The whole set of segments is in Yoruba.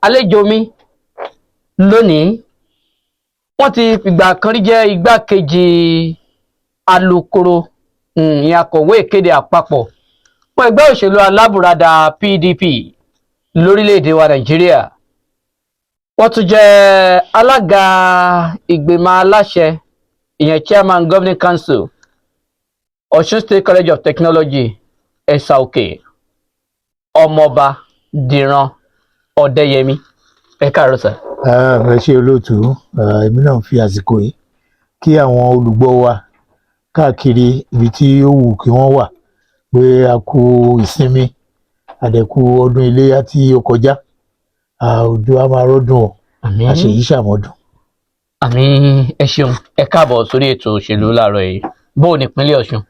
Àlejò mi lónìí, wọ́n ti fìgbà kan rí jẹ́ igbákejì alukoro, ìyẹn akọ̀wé ìkéde àpapọ̀ fún ẹgbẹ́ òṣèlú alábùradà PDP lórílẹ̀‐èdè wa Nàìjíríà. Wọ́n tún jẹ́ alága ìgbìmọ̀ aláṣẹ, ìyẹn chairman governing council, Ọ̀ṣun State College of Technology, Ẹ̀sà Òkè, Ọmọọba Dìran Ọ̀dẹ́yẹmí. Ẹ káàárọ̀, sir. Ẹ ṣe, olóòtú. Èmi náà fi àsìkò yìí kí àwọn olùgbọ́ wa káàkiri ibi tí ó wù kí wọ́n wà pé a kú ìsinmi, a dẹ̀ kú ọdún iléyà tí ó kọjá. Òjò a máa rọ́dùn o. Àmín. Àṣèyí ṣàmọ́dún. Àmín. Ẹ ṣeun, ẹ káàbọ̀ sórí ètò òṣèlú láàárọ̀ yìí. Bó o ní ìpínlẹ̀ Ọ̀ṣun?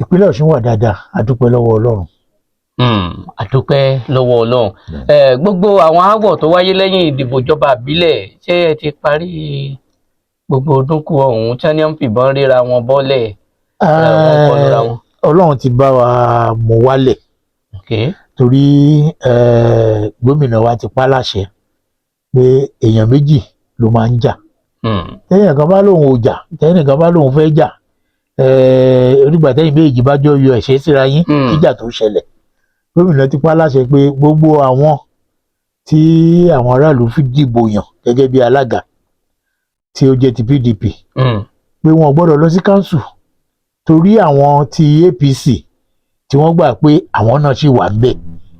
Ìpínlẹ̀ Ọ̀ṣun wà dáadáa, a dúpẹ́ lọ́wọ́ Ọlọ́run. A dúpẹ́ lọ́wọ́ Ọlọ́run. Gbogbo àwọn aáwọ̀ tó wáyé lẹ́yìn ìdìbò ìjọba àbílẹ̀, ṣé ẹ ti parí gbogbo ọdúnkù ọ̀hún tí wọ́n ní ń fìbọn ríra wọn bọ́lẹ̀, wọ́n kọlura wọn? Ọlọ́run ti bá wa mú wálẹ̀ torí gómìnà wa ti pa á láṣẹ pé èèyàn méjì ló máa ń jà. Tẹ́yìn kan bá lóun ò jà, tẹ́yìn kan bá lóun fẹ́ jà, onígbà tẹ́yìn méjì bá jọ yọ ẹ̀ṣẹ́ síra yín kíjà tó ṣẹlẹ̀. Gómìnà ti pa á láṣẹ pé gbogbo àwọn tí àwọn aráàlú fi dìbò yàn gẹ́gẹ́ bí alága tí ó jẹ́ ti PDP pé wọn ò gbọ́dọ̀ lọ sí council, torí àwọn ti APC tí wọ́n gbà pé àwọn náà ṣì wà ńbẹ̀,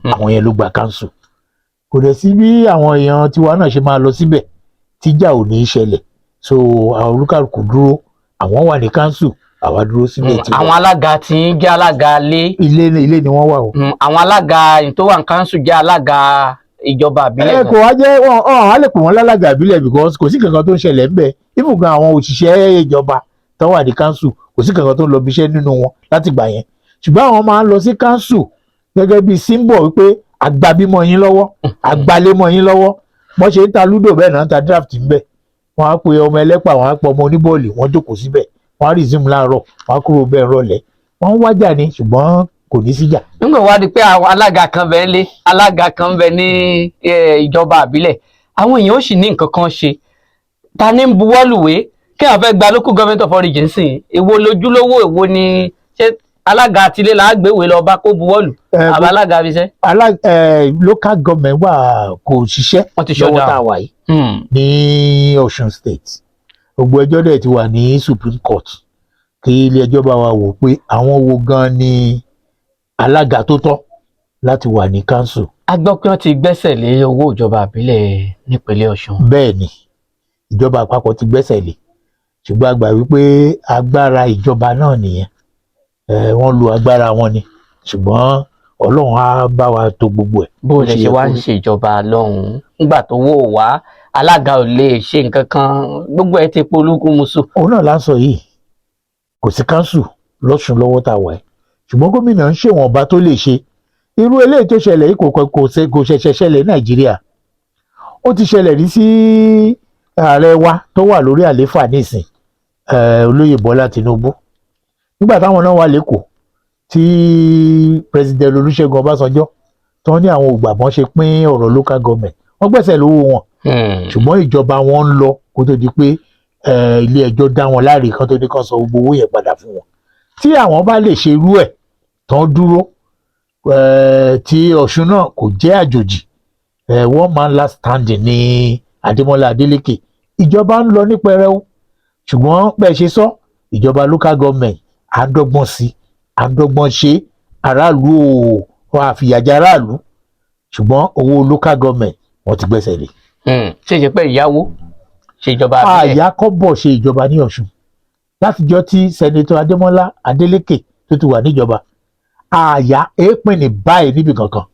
àwọn yẹn ló gba council. Kò dẹ̀ sí bí àwọn èèyàn tiwa náà ṣe máa lọ síbẹ̀ tíjà ò ní í ṣẹlẹ̀. So àwọn olúkàlùkù dúró, àwọn wà ní council, àwa dúró sílé tiwa. Àwọn alága tí ń jẹ́ alága lé Ilé ilé ni wọ́n wà o. Àwọn alága tó wà ní council jẹ́ alága ìjọba àbílẹ̀? Ẹ kò wá jẹ́ wọn ọ̀ á lè pè wọ́n lálága ìbílẹ̀ because kò sí kankan tó ń ṣẹlẹ̀ ńbẹ̀. Even gan, àwọn òṣìṣẹ́ ìjọba tó wà ní council, kò sí kankan tó ń lọ bí iṣẹ́ nínú wọn láti gbà yẹn. Ṣùgbọ́n àwọn máa ń lọ sí council gẹ́gẹ́ bí symbol wípé àgbàbímọ yín lọ́wọ́, àgbálémọ yín lọ́wọ́. Wọ́n ṣe ń ta ludo, bẹ́ẹ̀ náà ń ta draft ńbẹ̀. Wọ́n á pe ọmọ ẹlẹ́pà, wọ́n á pe ọmọ oníbọ́ọ̀lì, wọ́n jókòó síbẹ̀, wọ́n á resume láàárọ̀, wọ́n á kúrò bẹ́ẹ̀ rọ̀lẹ́. Wọ́n ń wájà ni, ṣùgbọ́n kò ní síjà. Nígbà wá di pé àwọn alága kan bẹ ńlé, alága kan bẹ ní ìjọba àbílẹ̀, àwọn èèyàn ó sì ní nǹkan kan ṣe. Ta ní ń buwọ́lùwé kí àwọn fẹ́ gba local government of origin sìn? Èwo lójúlówó? Èwo ni? Ṣé alága àtìlé là á gbéwèé lọ bá kó buwọ́lù, àbá alága abiṣẹ́? Local government wà, kò ṣiṣẹ́ Wọ́n ti shut lọ́wọ́ down. tá a wà yìí ní Ọ̀ṣun State. Gbogbo ẹjọ́ dẹ̀ ti wà ní Supreme Court kí ilé ẹjọ́ bá wa wò pé àwọn wo gan ni alága tó tọ́ láti wà ní council. A gbọ́ pé wọ́n ti gbẹ́sẹ̀ lé owó ìjọba àbílẹ̀ nípínlẹ̀ Ọ̀ṣun. Bẹ́ẹ̀ ni, ìjọba àpapọ̀ ti gbẹ́sẹ̀ lé, ṣùgbọ́n a gbà wípé agbára ìjọba náà nìyẹn. Wọ́n lo agbára wọn ni, ṣùgbọ́n Ọlọ́run á bá wa tò gbogbo ẹ̀. Bó lè ṣe wá ń ṣèjọba lọ́hùn-ún nígbà tó wò wá, alága ò lè ṣe nǹkan kan, gbogbo ẹ̀ ti polúkúmuṣu? Òun náà là ń sọ yìí. Kò sí council lọ́sùn lọ́wọ́ tá a wà ẹ́, ṣùgbọ́n gómìnà ń ṣèwọ̀nba tó lè ṣe. Irú eléyìí tó ṣẹlẹ̀ yìí kò ṣẹ̀ṣẹ̀ ṣẹlẹ̀ ní Nàìjíríà. Ó ti ṣẹlẹ̀ rí sí ààrẹ wa tó wà lórí àlééfà nísìn, olóyè Bọ́lá Tinubu, nígbà táwọn náà wà lẹ́kọ̀ọ́ tí President Olúṣẹ́gun Ọbásanjọ́ tó ní àwọn ògbà bọ́n ṣe pín ọ̀rọ̀ local government, wọ́n gbẹ̀sẹ̀ lówó wọn. Ṣùgbọ́n ìjọba wọn ń lọ kó tó di pé ilé ẹjọ́ dá wọn láre, kan tó ní kán san gbogbo owó yẹn padà fún wọn. Tí àwọn bá lè ṣe irú ẹ̀ tán dúró, tí Ọ̀ṣun náà kò jẹ́ àjòjì, one man last standing ní Adémọ́lá Adélékè. Ìjọba ń lọ ní pẹrẹu, ṣùgbọ́n bẹ́ẹ̀ ṣe sọ, ìjọba local government, à ń dọ́gbọ́n sí, à ń dọ́gbọ́n ṣe. Aráàlú ò àfìyàjẹ aráàlú, ṣùgbọ́n owó local government, wọ́n ti gbẹ́sẹ̀ lé. Ṣe ṣe pé ìyàwó ṣèjọba àbílẹ̀? Àyà kọ́bọ̀ ṣe ìjọba ní Ọ̀ṣun látijọ́ tí Senator Adémọ́lá Adélékè tó ti wà níjọba. Àyà èèpìn ní báyìí níbi kankan.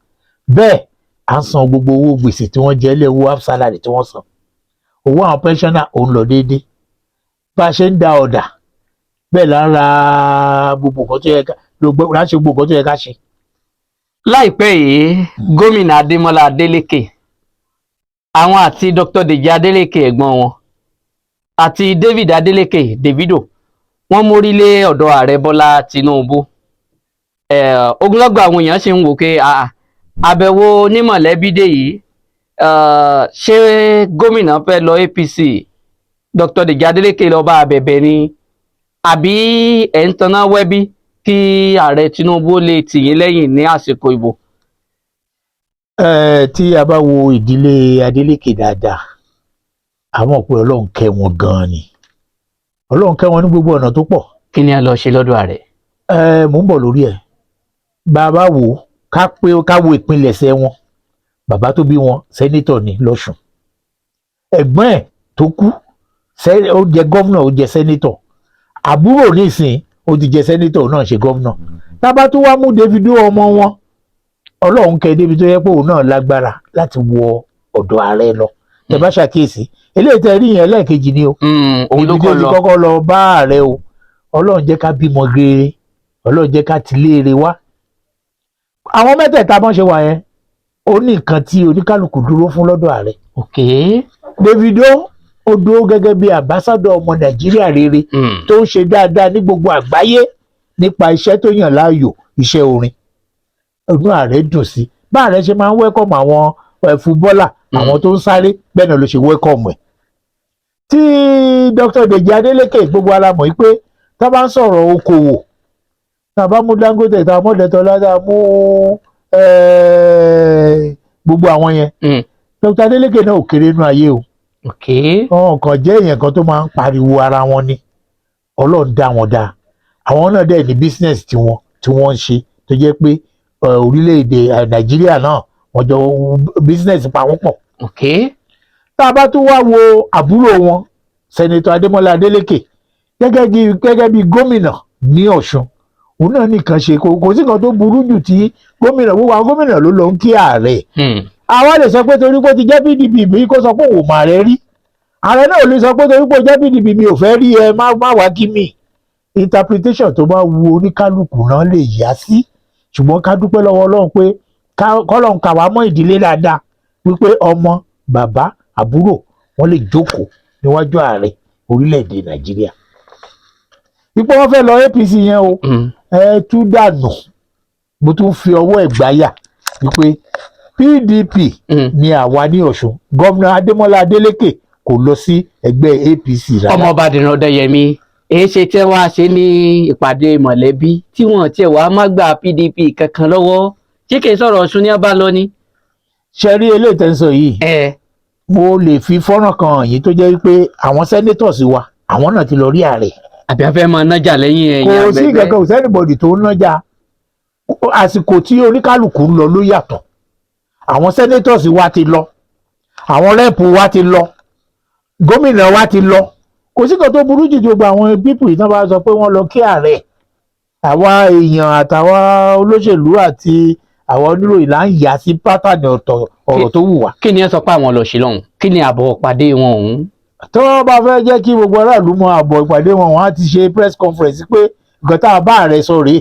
Bẹ́ẹ̀ à ń san gbogbo owó gbèsè tí wọ́n jẹ lé, owó half salary tí wọ́n san, owó àwọn pensioner òun lọ déédéé. Bá a ṣe ń da ọ̀dà, bẹ́ẹ̀ là ń ra gbogbo nǹkan tó yẹ ká là ń ṣe, gbogbo nǹkan tó yẹ ká ṣe. Láìpẹ́ yìí, gómìnà Adémọ́lá Adélékè, àwọn àti Dr. Dèjì Adélékè ẹ̀gbọ́n wọn àti David Adélékè Davido, wọ́n mórí lé ọ̀dọ̀ ààrẹ Bọ́lá Tinubu. Ogunlọ́gọ̀ àwọn èèyàn sì ń wò pé àbẹ̀wò onímọ̀lẹ́bí dé yìí. Ṣé gómìnà fẹ́ lọ APC, Dr. Deji Adeleke lọ bá abẹ̀bẹ̀ ni, àbí ẹ̀ ń taná wẹ́bí kí ààrẹ Tinubu lè tì yín lẹ́yìn ní àsìkò ìbò? Ẹ tí a bá wo ìdílé Adeleke dáadáa, àwọn pé Ọlọ́run kẹ́ wọn gan-an ni. Ọlọ́run kẹ́ wọn ní gbogbo ọ̀nà tó pọ̀. Kí ni ẹ lọ ṣe lọ́dọ̀ ààrẹ? Ẹ mò ń bọ̀ lórí ẹ̀. Bàbá wo ká pé ká wo ìpilẹ̀ṣẹ̀ wọn, bàbá tó bí wọn, senator ní lọ́ṣùn. Ẹ̀gbọ́n ẹ̀ tó kú, ó jẹ governor, ó jẹ senator. Àbúrò nísìn, ó ti jẹ senator náà, ṣe governor. Tábà tó wá mú Davido, ọmọ wọn, Ọlọ́run kẹ́ débi tó yẹ pé òun náà lágbára láti wọ ọ̀dọ̀ ààrẹ lọ. Tẹ́ bá ṣàkíyèsí eléyìí tẹ́ rí yẹn, lẹ́ẹ̀kejì ni o. Òun ló Davido kọ́ ti lọ. kọ́kọ́ lọ bá ààrẹ o. Ọlọ́run jẹ́ ká bímọ rere, Ọlọ́run jẹ́ ká ti léere wá. Àwọn mẹ́tẹ̀ẹ̀ta bọ́n ṣe wà yẹn, ó ní nǹkan tí oníkálukú dúró fún lọ́dọ̀ ààrẹ. Davido, ó dúró gẹ́gẹ́ bí ambassador ọmọ Nàìjíríà rere tó ń ṣe dáadáa ní gbogbo àgbáyé nípa iṣẹ́ tó yàn láàyò, iṣẹ́ orin. Inú ààrẹ dùn sí bá ààrẹ ṣe máa ń welcome àwọn footballer, àwọn tó ń sáré, bẹ́ẹ̀ náà ló ṣe welcome ẹ̀. Tí Dr. Deji Adeleke, gbogbo ara mọ̀ pé tá bá ń sọ̀rọ̀ okòwò, tá a bá mú Dangote, tá a mú Ọ̀dẹ́tọ́lá, tá a mú gbogbo àwọn yẹn, Dr. Adeleke náà ò kéré nínú ayé o. Wọn kàn jẹ́ èèyàn kan tó máa ń pariwo ara wọn ni. Ọlọ́run dá wọn dá. Àwọn náà dẹ̀ ní business tiwọn tí wọ́n ń ṣe, tó jẹ́ pé orílẹ̀-èdè Nàìjíríà náà, wọ́n jọ business pa wọ́n pọ̀. Tá a bá tún wá wo àbúrò wọn, Senator Adémọ́lá Adélékè, gẹ́gẹ́ bí gómìnà ní Ọ̀ṣun, òun náà nìkan ṣe kò sí nǹkan tó burú jù tí gómìnà, gbogbo àwọn gómìnà ló lọ ń kí ààrẹ. Àwa lè sọ pé torí pé ó ti jẹ́ PDP mi, kó sọ pé òun ò mà rẹ rí. Ààrẹ náà ò lè sọ pé torí pé ó jẹ́ PDP mi, ò fẹ́ rí ẹ, má wá kí mi. Interpretation tó bá wu oníkálukú náà lè yá sí, ṣùgbọ́n ká dúpẹ́ lọ́wọ́ Ọlọ́run pé kọ́lọ́run kà wá mọ́ ìdílé dáadáa, wípé ọmọ, bàbá, àbúrò wọn lè jókòó níwájú ààrẹ orílẹ̀-èdè Nàìjíríà. Ipò wọn fẹ́ lọ APC yẹn o, ẹ tú dànù. Mo tún fi ọwọ́ ẹ̀ gbáyà wípé PDP ni àwa ní Ọ̀ṣun. Gómìnà Adémọ́lá Adélékè kò lọ sí ẹgbẹ́ APC rárá. Ọmọọba Dìran Ọdẹyẹmí, èyí ṣe tí wọ́n á ṣe ní ìpàdé mọ̀lẹ́bí tí wọ́n tiẹ̀ wá má gba PDP kankan lọ́wọ́, ṣé kìí sọ̀rọ̀ Ọ̀ṣun ní ọba lọ ni? Ṣe rí eléyìí tẹ́ ń sọ yìí, mo lè fi fọ́nrán kan hàn yín tó jẹ́ wípé àwọn senators wa, àwọn náà ti lọ rí ààrẹ. Àbí a fẹ́ máa nájà lẹ́yìn ẹ̀yìn Kò sí àgbẹ̀gbẹ́? kankan, kò sí anybody tó ń nájà. Àsìkò tí oníkálukú ń lọ ló yàtọ̀. Àwọn senators wa ti lọ, àwọn rep wa ti lọ, gómìnà wa ti lọ. Kò sí kan tó burú jù tí gbogbo àwọn people yìí tán bá sọ pé wọ́n lọ kí ààrẹ. Àwa èèyàn àtàwa olóṣèlú àti àwa oníròyìn là ń yà sí pattern ọ̀tọ̀ ọ̀rọ̀ tó wù wá. Kí ni ẹ sọ pé àwọn lọ sí lọ́hùn? Kí ni àbọ̀ pàdé wọn ọ̀hún? Tí wọ́n bá fẹ́ jẹ́ kí gbogbo aráàlú mọ àbọ̀ ìpàdé wọn, wọ́n á ti ṣe press conference pé nǹkan tá a bá ààrẹ sọ rèé.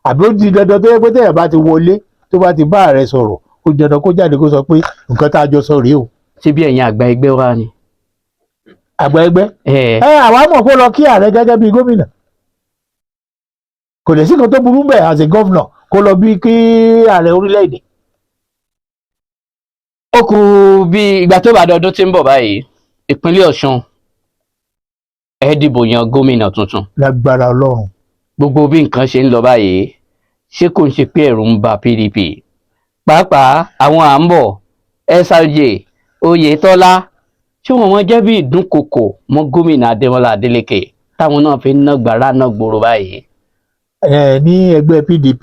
Àbí ó di dandan tó yẹ pé téèyàn bá ti wọlé, tó bá ti bá ààrẹ sọ̀rọ̀, ó di dandan kó jáde kó sọ pé nǹkan tá a jọ sọ rèé o? Ṣé bí ẹ̀yin àgbà ẹgbẹ́ wa ni? Àgbà ẹgbẹ́? Ẹ. Ẹ àwa mọ̀ kó lọ kí ààrẹ gẹ́gẹ́ bí gómìnà. Kò lè sí nǹkan tó burú bẹ́ẹ̀ as a governor kó lọ bí kí ààrẹ orílẹ̀-èdè. Ó kù bí ìgbà tó bá dọdún tí ń bọ̀ báyìí, ìpínlẹ̀ Ọ̀ṣun, ẹ dìbò yan gómìnà tuntun. Lágbára Ọlọ́run. Gbogbo bí nǹkan ṣe ń lọ báyìí, ṣé kò ń ṣe pé ẹ̀rù ń ba PDP, pàápàá àwọn à ń bọ̀ SRJ Oyètọ́lá, tí wọ́n mọ jẹ́ bí ìdúnkokò mọ́ gómìnà Adémọ́lá Adélékè táwọn náà fi ń ná gbàrà náà gbòòrò báyìí? Ẹ ní ẹgbẹ́ PDP,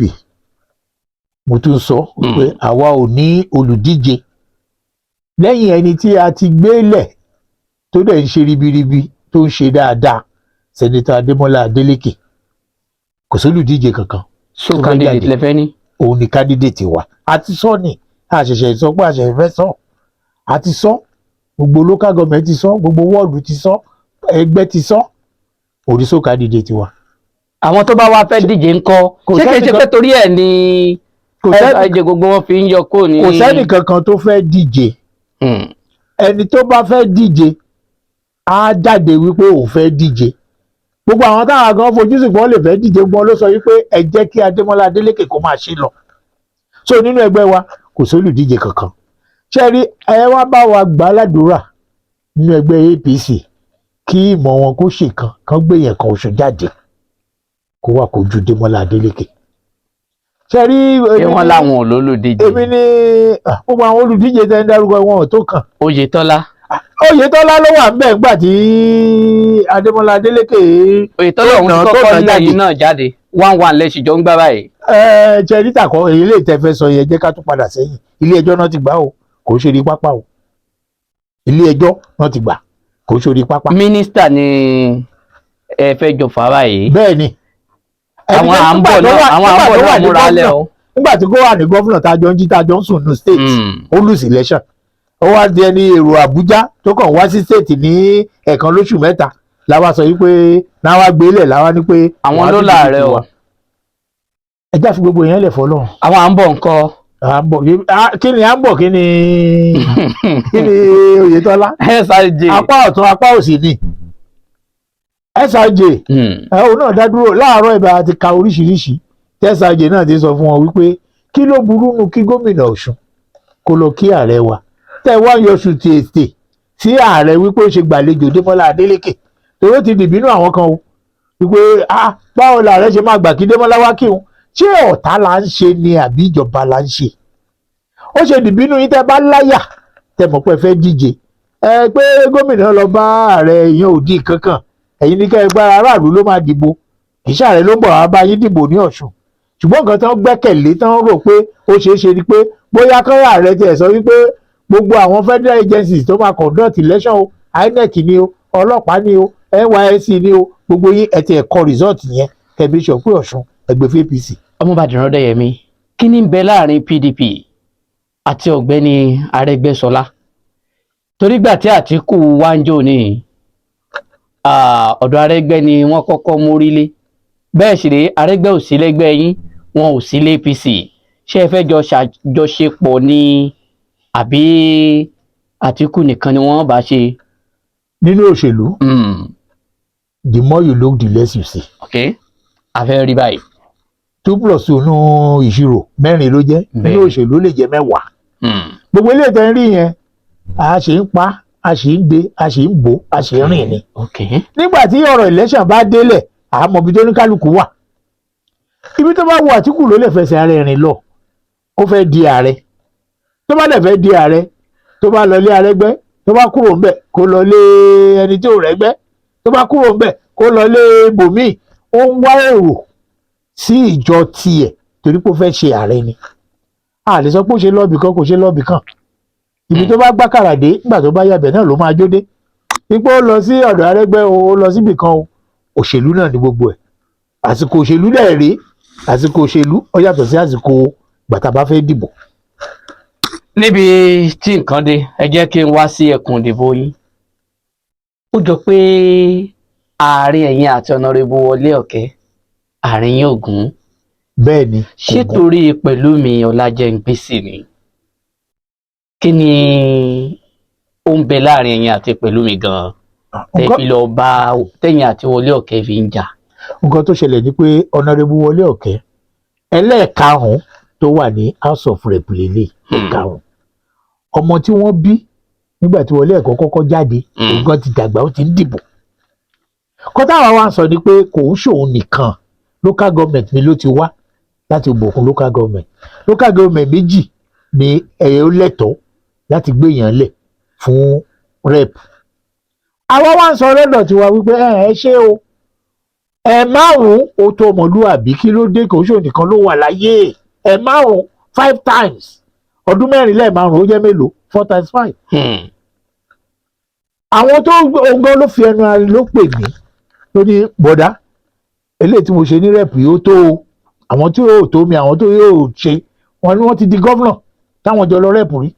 mo tún sọ pé àwa ò ní olùdíje lẹ́yìn ẹni tí a ti gbé lẹ̀ tó dẹ̀ ń ṣe ribiribi, tó ń ṣe dáadáa, Senator Adémọ́lá Adélékè. Kò sólùdíje kankan. So Tó fẹ́ candidate jáde. lẹfẹ ní. Òun ni candidate wa. A ti sọ ni, a ṣẹ̀ṣẹ̀ sọ pé a ṣẹ̀ṣẹ̀ fẹ́ sọ. A ti sọ, gbogbo local government ti sọ, gbogbo wọ́ọ̀dù ti sọ, ẹgbẹ́ ti sọ, òun ni sole candidate wa. Àwọn tó bá wá fẹ́ díje ńkọ́? Kò Ṣé kìí ṣe sẹ́nìkan- pé torí ẹ̀ ni Kò sẹ́nì SRJ gbogbo wọn fi ń yọ kó ní? Kò sẹ́nì kankan tó fẹ́ díje. Ẹni tó bá fẹ́ díje á jáde wípé òun fẹ́ díje. Gbogbo àwọn táwọn gan fojú sí pé wọ́n lè fẹ́ díje gbọ́n ló sọ wípé ẹ jẹ́ kí Adémọ́lá Adélékè kó máa ṣe lọ. So nínú ẹgbẹ́ wa, kò sólùdíje kankan. Ṣé rí, ẹ wá bá wa gbà ládùúrà nínú ẹgbẹ́ APC kí ìmọ̀ wọn kó ṣèkan kan gbé yẹn kan oṣù jáde kó wà kojú Démọ́lá Adélékè. Ṣé rí, Ṣé wọ́n láwọn ò lólùdíje? Èmi ní gbogbo àwọn olùdíje tẹ́ ń dárúkọ wọn ò tó kàn. Oyètọ́lá. Oyètọ́lá ló wà ńbẹ̀ ńgbà tí Adémọ́lá Adélékè. Oyètọ́lá òun ti tó kọ́kọ́ nà ní jáde. ẹ̀yìn náà jáde, 1-1 lẹ́sìn jọ ń gbá báyìí. Ẹ ṣe ríta kọ èyí lè tẹ́ fẹ́ sọ yẹn, jẹ́ ká tún padà sẹ́yìn. Ilé ẹjọ́ náà ti gbà o, kò ṣe orí pápá o. Ilé ẹjọ́ náà ti gbà, kò ṣe orí pápá. Mínísítà ni ẹ fẹ́ jọ fà báyìí. Bẹ́ẹ̀ ni. Àwọn à ń bọ̀ náà, àwọn à ń bọ̀ náà múra lẹ̀ o. Nígbà tí kò wà ní governor, tá a jọ ń jí, tá a jọ ń sùn ní state, ó lose election, ó wá di ẹni èrò Àbújá tó kàn wá sí state ní ẹ̀ẹ̀kan lóṣù 3, làwa sọ yìí pé náwa gbélé, làwa ní pé Àwọn wàá ló dìbò láàrẹ o. tiwa. Ẹ já fi gbogbo yẹn lẹ̀ fọlọ́run. Àwọn à ń bọ̀ nǹkan. À ń bọ̀, kí ni à ń bọ̀, kí ni Oyètọ́lá? SRJ. Apá ọ̀tún, apá òsì ni SRJ. Ẹ òun náà dá dúró láàárọ̀ ibà àti ka oríṣiríṣi tí SRJ náà ti sọ fún wọn wípé kí ló burú nu kí gómìnà Ọ̀ṣun kó lọ kí ààrẹ wa, tẹ́ wá yọṣù tètè sí ààrẹ wípé ó ṣe gbàlejò Démọ́lá Adélékè, torí ó ti dìbínú àwọn kan o wípé, ah, báwo làárẹ̀ ṣe máa gbà kí Démọ́lá wá kí òun? Ṣé ọ̀tá là ń ṣe ni àbí ìjọba là ń ṣe? Ó ṣe dìbínú yín. Tẹ́ bá láyà, tẹ́ mọ̀ pé ẹ fẹ́ díje, ẹ pé gómìnà lọ bá ààrẹ, ìyẹn ò dín kankan. Ẹ̀yin ní kẹ́ ẹ gbára, aráàlú ló máa dìbò, kì í ṣààrẹ ló ń bọ̀ wá bá yín dìbò ní Ọ̀ṣun. Ṣùgbọ́n nǹkan tán gbẹ́kẹ̀lé, tán rò pé ó ṣeé ṣe ni pé bóyá kọ́ra ààrẹ tiẹ̀ sọ wípé gbogbo àwọn federal agencies tó máa conduct election o, INEC ni o, ọlọ́pàá ni o, NYSC ni o, gbogbo yín ẹ tiẹ̀ kọ result yẹn, kẹ̀mí sọ pé Ọ̀ṣun ẹgbẹ́ fún APC. Ọmọọba Dìran Ọdẹyẹmí, kí ni ń bẹ láàrin PDP àti ọ̀gbẹ́ni Arẹ́gbẹ́ṣọlá? Torí gbà tí Àtíkù wá ń jò ní ọ̀dọ̀ Arẹ́gbẹ́ ni wọ́n kọ́kọ́ mórí lé. Bẹ́ẹ̀ sì rèé, Arẹ́gbẹ́ ò sí lẹ́gbẹ́ yín, wọn ò sí l'APC. Ṣé ẹ fẹ́ jọ ṣàjọṣepọ̀ ni àbí Àtíkù nìkan ni wọ́n bá ṣe? Nínú òṣèlú, the more you look, the less you see. Ok, a fẹ́ rí báyìí. 2 plus 2 nú ìṣirò, mẹ́rin ló jẹ́. Nínú òṣèlú, ó lè jẹ́ 10. Gbogbo ilé ìtẹ́ ń rí yẹn, a ṣe ń pa, a ṣe ń de, a ṣe ń bò, a ṣe ń rìn ni. Nígbà tí ọ̀rọ̀ election bá délẹ̀, àmọ́ ibi tó ní kálukú wà. Ibi tó bá wù Àtíkù ló lè fẹsẹ̀ ara ẹ̀ rìn lọ. Ó fẹ́ di ààrẹ, tó bá dẹ̀ fẹ́ di ààrẹ, tó bá lọ lé Arẹ́gbẹ́, tó bá kúrò ńbẹ̀, kó lọ lé ẹni tí ò rẹ́gbẹ́, tó bá kúrò ńbẹ̀, kó lọ lé ibòmíì. Ó ń wá èrò sí ìjọ tiẹ̀ torí pé ó fẹ́ ṣe ààrẹ ni. A lè sọ pé ó ṣe lọ́ọ̀bì kan, kò ṣe lọ́ọ̀bì kan. Ibi tó bá gbákàrà dé, nígbà tó bá yàbẹ̀ náà ló máa jó dé ipò. Ó lọ sí ọ̀dọ̀ Arẹ́gbẹ́ o, ó lọ síbì kan o, òṣèlú náà ní gbogbo ẹ̀. Àsìkò òṣèlú dẹ̀ rèé, àsìkò òṣèlú ó yàtọ̀ sí àsìkò gbàtà bá fẹ́ dìbò. Níbi tí nǹkan dé, ẹ jẹ́ kí n wá sí ẹkùn ìdìbò yín. Ó jọ pé àárín ẹ̀yin àti Honourable Wọlé Ọ̀kẹ́, àárín yín ò gún. Bẹ́ẹ̀ ni. Ṣé kò gún. Torí Pẹ̀lúmi Ọlájẹ́ngbèsì ni? Kí ni ó ń bẹ láàrin ẹ̀yin àti Pẹ̀lúmi gan-an tẹ́ Nǹkan fi lọ bá tẹ̀yin àti Wọlé Ọ̀kẹ́ fi ń jà? Nǹkan tó ṣẹlẹ̀ ni pé Honourable Wọlé Ọ̀kẹ́, ẹlẹ́ẹ̀karùn-ún tó wà ní House of Rep lélẹ̀. Ẹ̀karùn-ún ọmọ tí wọ́n bí nígbà tí Wọlé Ọ̀kẹ́ kọ́kọ́ jáde, òun gan ti dàgbà, ó ti ń dìbò. Kọ́tà àwa wa ń sọ ni pé kò ń ṣòun nìkan, local government mi ló ti wá láti Ìbòkun local government. Local government méjì ni ẹ̀yẹ ó lẹ́tọ̀ọ́ láti gbé èèyàn lẹ̀ fún rep. Àwa wá ń sọ lọ́dọ̀ tiwa wípé ẹ ṣé o, ẹ márùn-ún ó tó ọmọlúwàbí. Kí ló dé? Kò ń ṣòun nìkan ló wà láyé. Ẹ márùn-ún, five times, ọdún 4 lẹ́ẹ̀márùn-ún, ó jẹ́ mélòó? 4 times 5. Àwọn tó òǹgàn ló fi ẹnu ara ló pè mí, ló ní, "Bọ̀dá, eléyìí tí mo ṣe ní rep yìí ó tó o." Àwọn tí yóò tó mi, àwọn tó yóò ṣe wọn ni wọ́n ti di governor táwọn jọ lọ rep rí,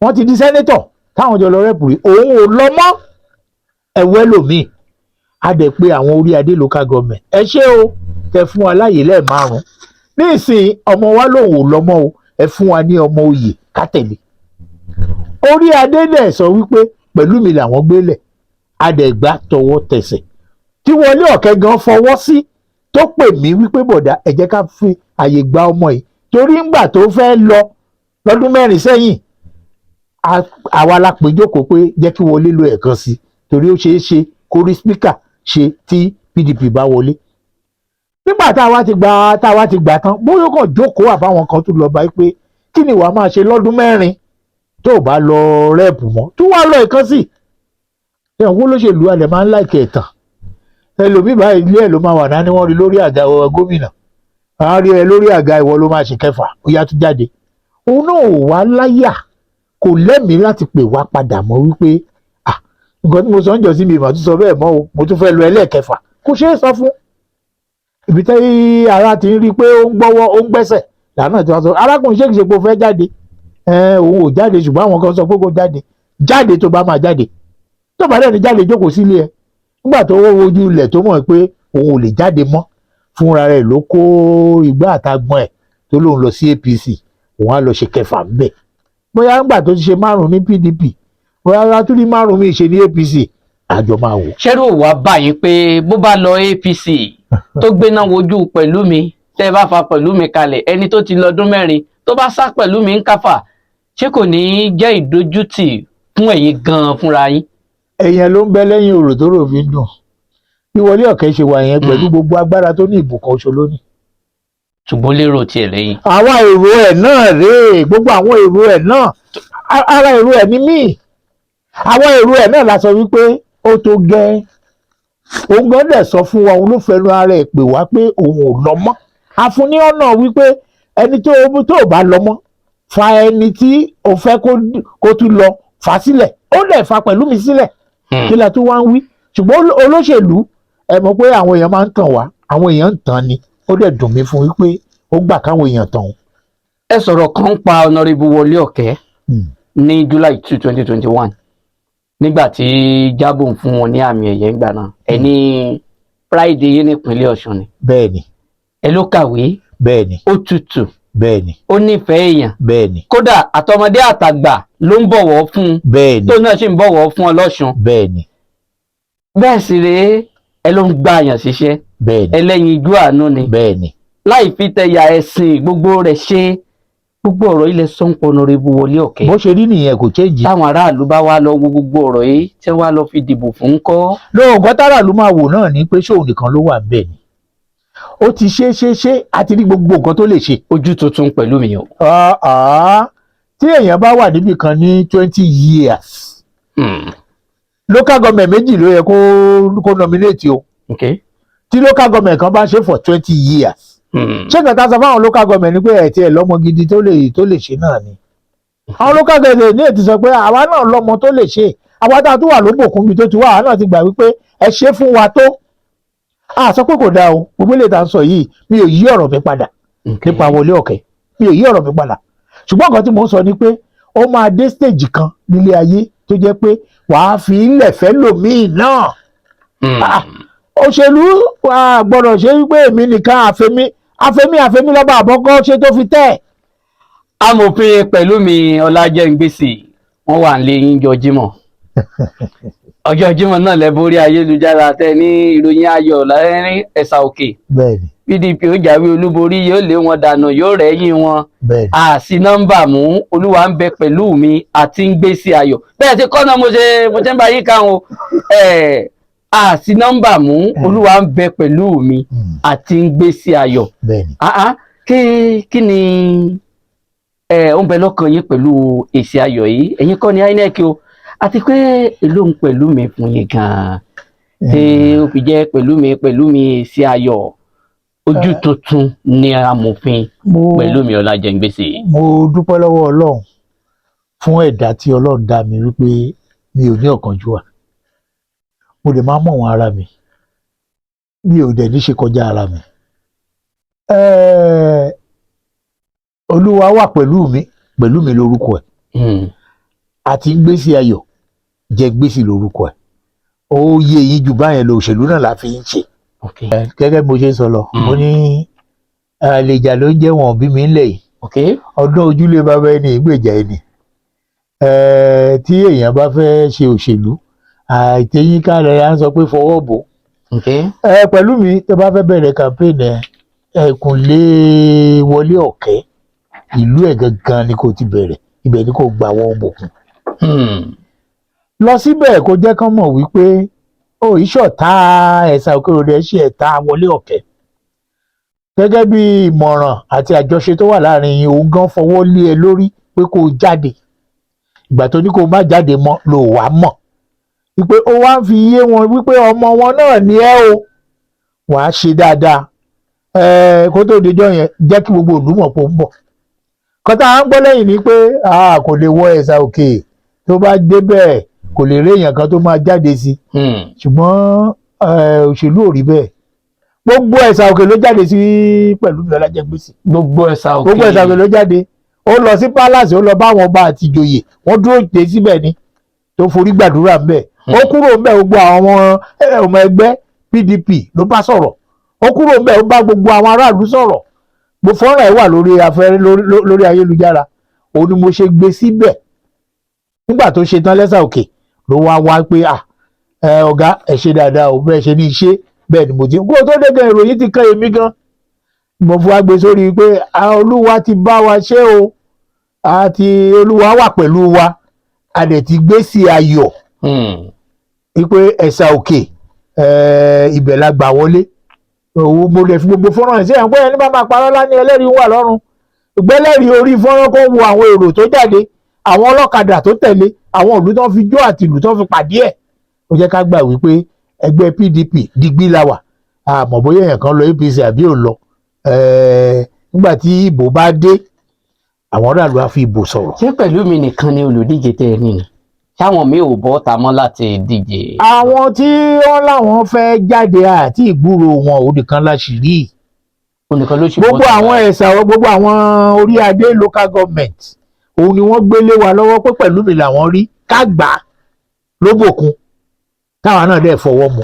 wọ́n ti di senator táwọn jọ lọ rep rí. Òun ò lọ mọ́, ẹ̀wẹ́ lòmíì. A dẹ̀ pé àwọn orí adé local government, ẹ ṣé o, tẹ fún wa láàyè lẹ́ẹ̀márùn ní ìsìn, ọmọ wa lòun ò lọ mọ́ o, ẹ fún wa ní ọmọ oyè ká tẹ̀lé. Orí adé dẹ̀ sọ wípé Pẹ̀lúmi làwọn gbélẹ̀. Adẹ̀gbá tọwọ́ tẹsẹ̀ tí Wọlé Ọ̀kẹ́ gan fọwọ́ sí, tó pè mí wípé, "Bọ̀dá, ẹ jẹ́ ká fi àyè gba ọmọ yìí," torí ńgbà tó fẹ́ lọ lọ́dún 4 sẹ́yìn. Àwa la pè jókòó pé jẹ́ kí Wọlé lo ẹ̀kan sí, torí ó ṣeé ṣe kó rí speaker ṣe tí PDP bá wọlé. Nígbà tá a wá ti gbà tán, bóyá ó kàn jókòó àbáwọn kan tún lọ báyìí pé kí ni wàá máa ṣe lọ́dún 4 tó o bá lọ rep mọ́, tún wá lọ ẹ̀kan sí. Ẹ̀wọ̀n olóṣèlú alẹ̀ máa ń láìkẹ̀ ẹ̀tàn. Ẹlòmíì báyìí, ilé ẹ̀ ló máa wà náà ni wọ́n rí lórí àga gómìnà, àwọn rí ẹ lórí àga, ìwọ ló máa ṣe kẹfà, ó yá tún jáde. Òun náà ò wá láyà, kò lẹ́mìí láti pè wá padà mọ́ wípé, ah, nǹkan tí mo sọ ń jọ sí mi ìmọ̀ tún sọ bẹ́ẹ̀ mọ́ o, mo tún fẹ́ lọ ẹlẹ́ẹ̀kẹfà. Kò ṣeé sọ fún ibi tẹ́ ara ti ń rí i pé ó ń gbọ́wọ́, ó ń gbẹ́sẹ̀ lànà tí wọ́n sọ, arákùnrin, ṣé kìí ṣe pé ó fẹ́ jáde? Òun ò jáde, ṣùgbọ́n àwọn kan sọ pé kó jáde. Jáde tó bá máa jáde, tó bá dẹ̀ ní jáde, jókòó sílé ẹ. Nígbà tó wọ́ wojú ilẹ̀ tó mọ̀ pé òun ò lè jáde mọ́, fúnra rẹ̀ ló kó igbá àtàgbọ̀n ẹ̀ tó lóun lọ sí APC, òun á lọ ṣe kẹfà ńbẹ̀. Bóyá ńgbà tó ti ṣe márùn ní PDP, bóyá látúrí márùn míì ṣe ní APC, àjọ máa wò. Ṣẹ́rù ò wá báyìí pé bó bá lọ APC tó gbéná wojú pẹ̀lú mi, tẹ́ ẹ bá fa pẹ̀lú mi kalẹ̀, ẹni tó ti lọ́dún 4 tó bá sá pẹ̀lú mi ń káfà, ṣé kò ní í jẹ́ ìdójútì fún ẹ̀yin gan-an fúnra yín? Èèyàn ló ń bẹ lẹ́yìn òrò tó rò fi ń dùn. Bí Wọlé Ọ̀kẹ́ ṣe wà yẹn, pẹ̀lú gbogbo agbára tó ní, ìbùkún oṣù lónìí. Ṣùgbọ́n lérò tiẹ̀ lẹ́yìn. Àwọn èrò ẹ̀ náà rèé, gbogbo àwọn èrò ẹ̀ náà, ara èrò ẹ̀ ní míì, àwọn èrò ẹ̀ náà la sọ wípé ó tó gẹ́. Òun gan dẹ̀ sọ fún wa, òun ló fẹnu ara ẹ̀ pè wá pé òun ò lọ mọ́. A fún ní ọ̀nà wípé ẹni tó bá lọ mọ́, fa ẹni tí o fẹ́ kó tún lọ, fà sílẹ̀. Ó dẹ̀ fa pẹ̀lú mi sílẹ̀. Kí la tún wá ń wí? Ṣùgbọ́n olóṣèlú, ẹ mọ̀ pé àwọn èèyàn máa ń tàn wá, àwọn èèyàn ń tàn ni. Ó dẹ̀ dùn mí fún wípé ó gbà káwọn èèyàn tàn òun. Ẹ sọ̀rọ̀ kan pa Honourable Wọlé Ọ̀kẹ́ ní July 2, 2021, nígbà tí Jábò ń fún wọn ní àmì ẹ̀yẹ ńgbà náà. Ẹ ní pride yín nípínlẹ̀ Ọ̀ṣun ni. Bẹ́ẹ̀ni. Ẹ ló kàwé, Bẹ́ẹ̀ni. ó tutù, Bẹ́ẹ̀ni. ó nífẹ̀ẹ́ èèyàn, Bẹ́ẹ̀ni. kódà àtọmọdé àtàgbà ló ń bọ̀wọ̀ fún un, Bẹ́ẹ̀ni. tó náà sì ń bọ̀wọ̀ fún ọlọ́ṣun. Bẹ́ẹ̀ni. Bẹ́ẹ̀ sì rèé, ẹ ló ń gba àyàn ṣiṣẹ́, Bẹ́ẹ̀ni. ẹlẹ́yin ijú àánú ni, Bẹ́ẹ̀ni. láì fi tẹ̀yà ẹ̀sìn gbogbo rẹ̀ ṣe. Gbogbo ọ̀rọ̀ ilẹ̀ sọ́npọ̀ Honourable Wọlé Ọ̀kẹ́. Bó ṣe rí nìyẹn, kò change. Táwọn aráàlú bá wá lọ wo gbogbo ọ̀rọ̀ yìí, tí wọ́n á lọ fi dìbò fún kọ́? Lóhùn kan ló máa wò náà ni pé ṣóun nìkan ló wà bẹ́ẹ̀ ni. Ó ti ṣe ṣe ṣe, àti ní gbogbo nǹkan tó lè ṣe. Ojú tuntun pẹ̀lú mi o. Ah, ah. Tí èèyàn bá wà níbì kan ní 20 years, local government méjì ló yẹ kó nominate o. Tí local government kan bá ṣe for 20 years, ṣé nǹkan tá a sọ fáwọn local government ni pé ẹ̀ tí ẹ̀ lọ́mọ gidi tó lè ṣe náà ni? Àwọn local government ní ètí sọ pé àwa náà lọ́mọ tó lè ṣe. Àwa tá a tún wà lóbòkun bí tó ti wà, àwa náà ti gbà wípé ẹ ṣe fún wa tó. A sọ pé kò dáa o. Gbogbo ilé ìta ń sọ yìí, mi ò yí ọ̀rọ̀ mi padà nípa Wọlé Ọ̀kẹ́. Mi ò yí ọ̀rọ̀ mi padà, ṣùgbọ́n nǹkan tí mò ń sọ ni pé ó máa dé stage kan nílé ayé tó jẹ́ pé wàá fi ilẹ̀ fẹ́ lòmíì náà. Ah, òṣèlú wa gbọ́dọ̀ ṣe wípé èmi nìkan, àfẹmí àfẹmí àfẹmí lọ́ba àbọ́kọ́ ṣe tó fi tẹ́. Amòfin Pẹ̀lúmi Ọlájẹ́ngbèsì, wọ́n wà nílé yín jọ Jímọ̀. Ọjọ́ Jímọ̀ náà lẹ borí ayélujára tẹ ní ìròyìn ayọ̀ lẹ́rìn ẹ̀sà òkè. Bẹ́ẹ̀ni. PDP ó jáwé olúborí, yóò lé wọn dànù, yóò rẹ́yìn wọn. Bẹ́ẹ̀ni. Àsì nọ́mbà mú, olúwa ń bẹ pẹ̀lú mi àti ń gbé sí ayọ̀. Bẹ́ẹ̀ ti kọ́ náà, mo ṣe ń bá yín káwọn àsì nọ́mbà mú, olúwa ń bẹ pẹ̀lú mi àti ń gbé sí ayọ̀. Bẹ́ẹ̀ni. Ah ah, kí ni ẹ ó ń bẹ lọ́kàn yín pẹ̀lú èsì ayọ̀ yìí? Ẹ̀yin kọ́ ni INEC o. Àti pé èló ń pẹ̀lú mi fún yín gan-an tí ó fi jẹ́ pẹ̀lú mi, pẹ̀lú mi èsì ayọ̀, ojú tuntun ni amòfin Pẹ̀lúmi Ọlájẹ́ngbèsì? Mo dúpẹ́ lọ́wọ́ Ọlọ́run fún ẹ̀dá tí Ọlọ́run dá mi, wípé mi ò ní ọ̀kánjúwà. Mo dẹ̀ máa ń mọ̀ wọ́n ara mi, mi ò dẹ̀ ní ṣe kọjá ara mi. Olúwa wà pẹ̀lú mi, pẹ̀lú mi lórúkọ ẹ̀, àti ń gbèsè ayọ̀ jẹ́ gbèsè lórúkọ ẹ̀. Ó yé yín ju báyẹn lọ. Òṣèlú náà la fi ń ṣe. Gẹ́gẹ́ bí mo ṣe ń sọ lọ, mo ní àlèjà ló ń jẹ́ wọn bí mi ń lẹ̀ yìí. Ọdún ojúlé bàbá ẹni ìgbèjà ẹni. Tí èèyàn bá fẹ́ ṣe òṣèlú, àìtẹ́yìnká rẹ̀ á sọ pé fọwọ́ bò. Ẹ pẹ̀lú mi, tó bá fẹ́ bẹ̀rẹ̀ campaign, ẹ ẹ̀kúnlé Wọlé Ọ̀kẹ́, ìlú ẹ̀ gangan ni kò ti bẹ̀rẹ̀, ibẹ̀ ni kò gbà wọ́n bòkun. Lọ síbẹ̀ kó jẹ́ kán mọ̀ wípé ó ìṣọ̀tá Ẹ̀sà Òkè Odò ẹ̀ ṣe ẹ̀ta Wọlé Ọ̀kẹ́ gẹ́gẹ́ bí ìmọ̀ràn àti àjọṣe tó wà láàrin yín. Òun gan fọwọ́ lé ẹ lórí pé kó o jáde. Ìgbà tó ní kó o má jáde mọ́ ló wàá mọ̀ wípé ó wá ń fi yé wọn wípé ọmọ wọn náà ní ẹ o, wàá ṣe dáadáa ẹ kó tó dijọ́ yẹn. Jẹ́ kí gbogbo ìlú mọ̀ pé ó ń bọ̀. Kọ́tà à ń gbọ́ lẹ́yìn ni pé kò lè wọ Ẹ̀sà Òkè, tó bá débẹ̀ kò lè rí èèyàn kan tó máa jáde sí. Ṣùgbọ́n òṣèlú ò rí bẹ́ẹ̀. Gbogbo Ẹ̀sà Òkè ló jáde sí Pẹ̀lúmi Ọlájẹ́ngbèsì. Gbogbo Ẹ̀sà Òkè. Gbogbo Ẹ̀sà Òkè ló jáde. Ó lọ sí palace, ó lọ bá àwọn ọba àti ìjòyè, wọ́n dúró dé síbẹ̀ ni, tó forí gbàdúrà ńbẹ̀. Ó kúrò ńbẹ̀, gbogbo àwọn ọmọ ẹgbẹ́ PDP ló bá sọ̀rọ̀. Ó kúrò ńbẹ̀, ó bá gbogbo àwọn aráàlú sọ̀rọ̀. Mo fọ́nrán ẹ̀ wà lórí afẹ́rẹ́, lórí ayélujára. Òun ni mo ṣe gbé síbẹ̀. Nígbà tó ṣe tán lẹ́sà Òkè ló wá wá pé, à ẹ ọ̀gá, ẹ ṣe dáadáa o, bẹ́ẹ̀ ṣe ní í ṣe bẹ́ẹ̀ ni mo ti kó tó dé gan. Ìròyìn ti kan èmi gan, mo fún wa gbé sórí pé Olúwa ti bá wa ṣe o, àti Olúwa wà pẹ̀lú wa, a dẹ̀ ti gbé sí ayọ̀ wípé Ẹ̀sà Òkè, ibẹ̀ la gbà wọlé. Òun mo lè fi gbogbo fọ́nrán ẹ̀ sí ẹ̀ pé ẹni bá máa parọ́ lá ní ẹlẹ́rìí wà lọ́rùn. Ìgbẹ́lẹ́rìí orí fọ́nrán kó wo àwọn èrò tó jáde, àwọn ọlọ́kadà tó tẹ̀lé, àwọn ìlú tó ń fi jó àti ìlú tó ń fi pàdé ẹ̀. Ó jẹ́ ká gbà wípé ẹgbẹ́ PDP digbí la wà. Àmọ́ bóyá èèyàn kan lọ APC àbí ò lọ, nígbà tí ìbò bá dé, àwọn aráàlú á fi ìbò sọ̀rọ̀. Ṣé Pẹ̀lúmi nìkan ni olùdíje tẹ́ ẹ ní ni? Ṣáwọn míì ò bọ́ ta mọ́ láti díje? Àwọn tí wọ́n láwọn fẹ́ jáde àti ìgbúrò wọn ò nìkan láṣìírí. Onìkan ló ṣì Gbogbo bọ́ ta àwọn báyìí. ẹ̀sà, gbogbo àwọn orí adé local government, òun ni wọ́n gbélé wa lọ́wọ́ pé Pẹ̀lúmi làwọn rí ká gbà á lóbòkun, táwa náà dẹ̀ fọwọ́ mu.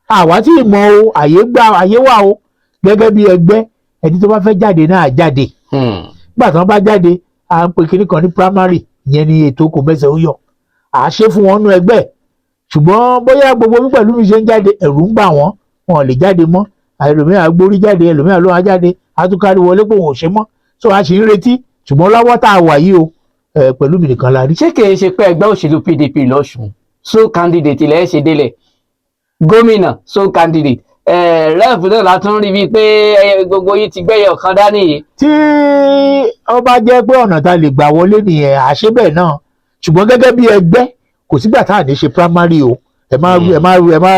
Àwa tí ì mọ o, àyè gbà, àyè wà o. Gẹ́gẹ́ bí ẹgbẹ́, ẹni tó bá fẹ́ jáde náà jáde. Nígbà tí wọ́n bá jáde, à ń pe kinní kan ní primary. Ìyẹn ni ètò kò mẹ́sẹ̀ ó yọ, à á ṣe fún wọn nú ẹgbẹ́. Ṣùgbọ́n bóyá gbogbo bí Pẹ̀lúmi ṣe ń jáde, ẹ̀rù ń bà wọ́n, wọn ò lè jáde mọ́. Ẹlòmíràn gbórí jáde, ẹlòmíràn ló wá jáde, àtúkárí wọlé pé òun ò ṣe mọ́. So a sì ń retí, ṣùgbọ́n lọ́wọ́ tá a wà yìí o, Pẹ̀lúmi nìkan la rí. Ṣé kìí ṣe pé ẹgbẹ́ òṣèlú PDP lọ́ṣun, sole candidate ilẹ̀ ṣe délẹ̀ gómìnà, sole candidate rep náà látún rí bíi pé gbogbo yìí ti gbẹ́yẹ̀ ọ̀kan dání yìí? Tí ó bá jẹ́ pé ọ̀nà tá a lè gbà wọlé nìyẹn, àṣẹ bẹ́ẹ̀ náà. Ṣùgbọ́n gẹ́gẹ́ bí ẹgbẹ́, kò sígbà tá à ní ṣe primary o. Ẹ má ẹ má ẹ má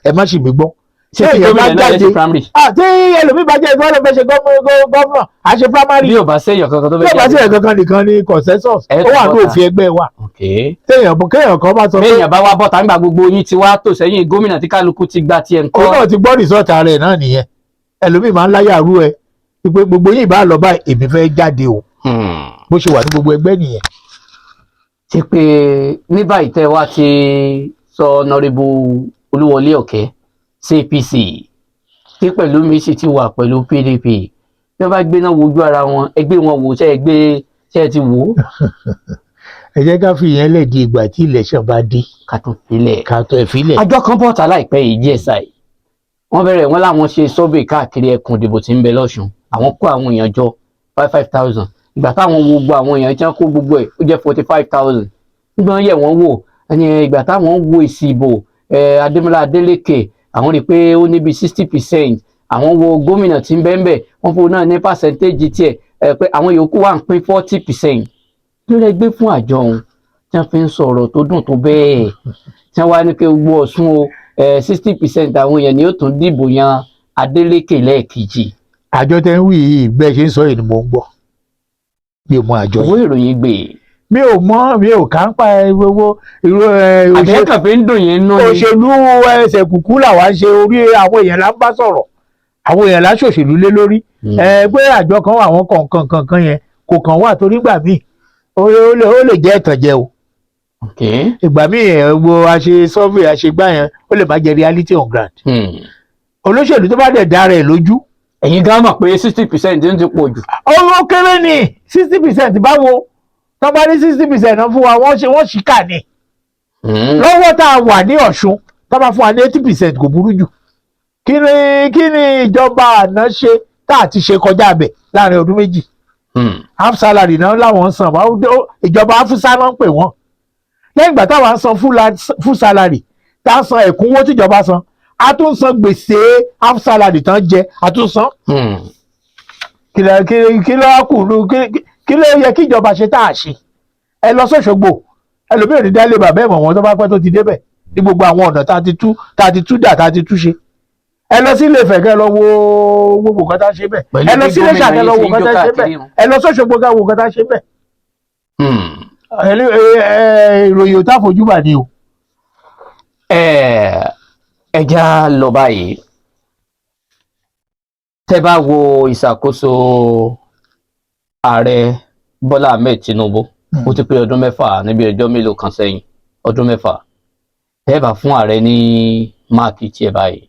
ẹ má ṣì mí gbọ́. Ṣé ti Èèyàn bá gómìnà náà lè ṣe jáde primary? Tí ẹlòmíì bá jẹ́ ìfọwọ́lọ́ fẹ́ ṣe gómìnà, à ṣe primary. Bí ò bá séèyàn kankan tó Bí fẹ́ ó bá sí ẹ̀kankan nìkan ní consensus. Ẹ Ó wà ní tún bọ́ta. òfin ẹgbẹ́ wa. Ok. Téèyàn kéèyàn kan bá sọ pé Béèyàn bá wá bọ́ta nígbà gbogbo yín ti wá tò sẹ́yìn gómìnà, tí kálukú ti gba tiẹ̀ ńkọ́? Òun náà ti gbọ́ result ara ẹ̀ náà nìyẹn. Ẹlòmíì máa ń láyà rú ẹ wípé gbogbo yín ìbá lọ báyìí, èmi fẹ́ jáde o. Bó ṣe wà ní gbogbo ẹgbẹ́ nìyẹn. Ṣe pé ní báyìí tẹ́ wá ti sọ Honourable Olúwọlé Ọ̀kẹ́ sí APC, tí Pẹ̀lúmi sì ti wà pẹ̀lú PDP, bí wọ́n bá gbé náà wojú ara wọn, ẹgbẹ́ wọn wò, ṣe ẹgbẹ́ ṣe ẹ ti wò ó? Ẹ jẹ́ ká fi ìyẹn lẹ̀ di ìgbà tí election bá dé. Ká tó filẹ̀. Ká tó ẹ̀ filẹ̀. Àjọ kan bọ̀tà láìpẹ́ yìí, GSI, wọ́n bẹ̀rẹ̀ wọ́n láwọn ṣe survey káàkiri ẹkùn ìdìbò tí ń bẹ lọ́ṣun. Àwọn kó àwọn èèyàn jọ 5,000. Ìgbà táwọn wo gbogbo àwọn èèyàn tí wọ́n kó gbogbo ẹ̀, ó jẹ́ 45,000. Nígbà wọ́n yẹ̀ wọ́n wò ẹni, ìgbà táwọn wo èsì ìbò Adémọ́lá Adélékè, àwọn rí i pé ó ní bíi 60%. Àwọn wo gómìnà tí ń bẹ ń bẹ̀, wọ́n fún un náà ní percentage tiẹ̀ pé àwọn yòókù wà ń pín 40%. Kí ló gbé fún àjọ òun tí wọ́n fi ń sọ̀rọ̀ tó dùn tó bẹ́ẹ̀, tí wọ́n wá ní pé gbogbo Ọ̀ṣun o, 60% àwọn èèyàn ni ó tún dìbò yan Adeleke lẹ́ẹ̀kejì? Àjọ tẹ́ ń wí yìí, bẹ́ẹ̀ ṣe ń sọ yìí ni mò ń gbọ́. Mi ò mọ àjọ Owó yìí. ìròyìn gbé. Mi ò mọ, mi ò kà ń pa ẹ gbogbo irú ẹ Àbẹ́kàn fi ń dùn yín nú ni. Òṣèlú ẹsẹ̀ kùkú làwa ń ṣe. Orí àwọn èèyàn là ń bá sọ̀rọ̀, àwọn èèyàn là ń ṣòṣèlú lé lórí. Ẹ pé àjọ kan wà, àwọn kọ̀ọ̀kan kankan yẹn kò kàn wà, torí gbà míì ó lè jẹ́ ìtànjẹ o. Ìgbà míì ẹ̀ wo a ṣe survey, a ṣe gbá yẹn, ó lè má jẹ́ reality on ground. Olóṣèlú tó bá dẹ̀ dára ẹ̀ lójú. Ẹ̀yin gan mọ̀ pé 60% ń ti pọ̀ jù. Ó kéré ní 60%. Báwo? Tó bá ní 60% náà fún wa, wọ́n ṣe wọ́n ṣì kà ní. Lọ́wọ́ tá a wà ní Ọ̀ṣun, tó bá fún wa ní 80%, kò burú jù. Kí ni ìjọba àná ṣe tá a ti ṣe kọjá abẹ láàrin ọdún 2? Half salary náà làwọn ń san. Ìjọba haúsá náà ń pè wọ́n. Lẹ́yìn ìgbà táwa ń san full salary, tá a san ẹ̀kúnwó tíjọba san, a tún san gbèsè half salary tán jẹ, a tún san. Kí ló kù kí ló yẹ kí ìjọba ṣe tá a ṣe? Ẹ lọ sọ́ṣogbo, ẹlòmíràn ní dálé bàbá ẹ̀ mọ̀ wọ́n tó bá pẹ́ tó ti débẹ̀ ní gbogbo àwọn ọ̀nà tá a ti tú dà, tá a ti tú ṣe. Ẹ lọ sí Ilé-Ifẹ̀, kẹ́ lọ wo gbogbo nǹkan tá a ṣe bẹ̀. Pẹ̀lú Ẹ lọ bí sí Iléṣà, gómìnà kẹ́ lọ yìí wo ṣe ń nǹkan jó tá a ṣe bẹ̀. káàkiri wọn. Ẹ lọ sọ́ṣogbo, kẹ́ wo nǹkan tá a ṣe bẹ̀. Ìròyìn ò tá fojúbà ni o. Ẹ já lọ báyìí. Tẹ́ bá wo ìṣàkóso ààrẹ Bọ́lá Ahmed Tinubu, ó ti pé ọdún 6 níbi ọjọ́ mélòó kan sẹ́yìn, ọdún 6. Tẹ́ bá fún ààrẹ ní mark tiẹ̀ báyìí,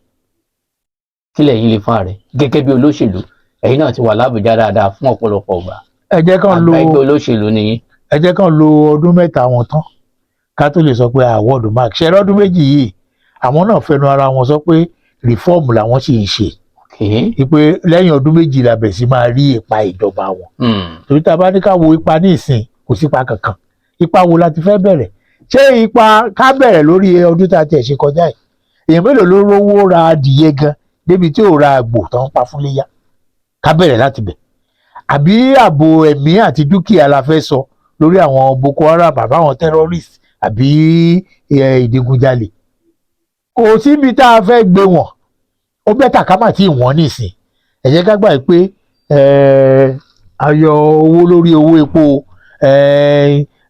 kí lẹ̀yin lè fún ààrẹ gẹ́gẹ́ bí olóṣèlú? Ẹ̀yin náà ti wà lábùjá dáadáa fún ọ̀pọ̀lọpọ̀ ọgbà. Ẹ jẹ́ kán lo Àgbà ẹgbẹ́ olóṣèlú nìyí. Ẹ jẹ́ kán lo ọdún 3 wọn tán ká tó lè sọ pé award mark ṣe. Lọ́dún 2 yìí, àwọn náà fẹnu ara wọn sọ pé reform làwọn sì ń ṣe, wípé lẹ́yìn ọdún 2 la bẹ̀rẹ̀ sí máa rí ipa ìjọba wọn. Torí tá a bá ní ká wo ipa ní ìsìn, kò sí ipa kankan. Ipa wo la ti fẹ́ bẹ̀rẹ̀? Ṣé ipa ká bẹ̀rẹ̀ lórí ọdún tá a tiẹ̀ ṣe kọjá yìí, èèyàn mélòó ló rówó ra adìyẹ gan débi tí ò ra àgbò tó ń pa fún léyà? Ká bẹ̀rẹ̀ láti bẹ̀. Àbí ààbò ẹ̀mí àti dúkìá la fẹ́ sọ lórí àwọn Boko Haram àbáwọn terrorist àbí ìdigunjalè? Kò síbi tá a fẹ́ gbé wọn. Ó better ká má tí ì wọ́n nísìn. Ẹ jẹ́ ká gbà pé ayọ̀ owó lórí owó epo,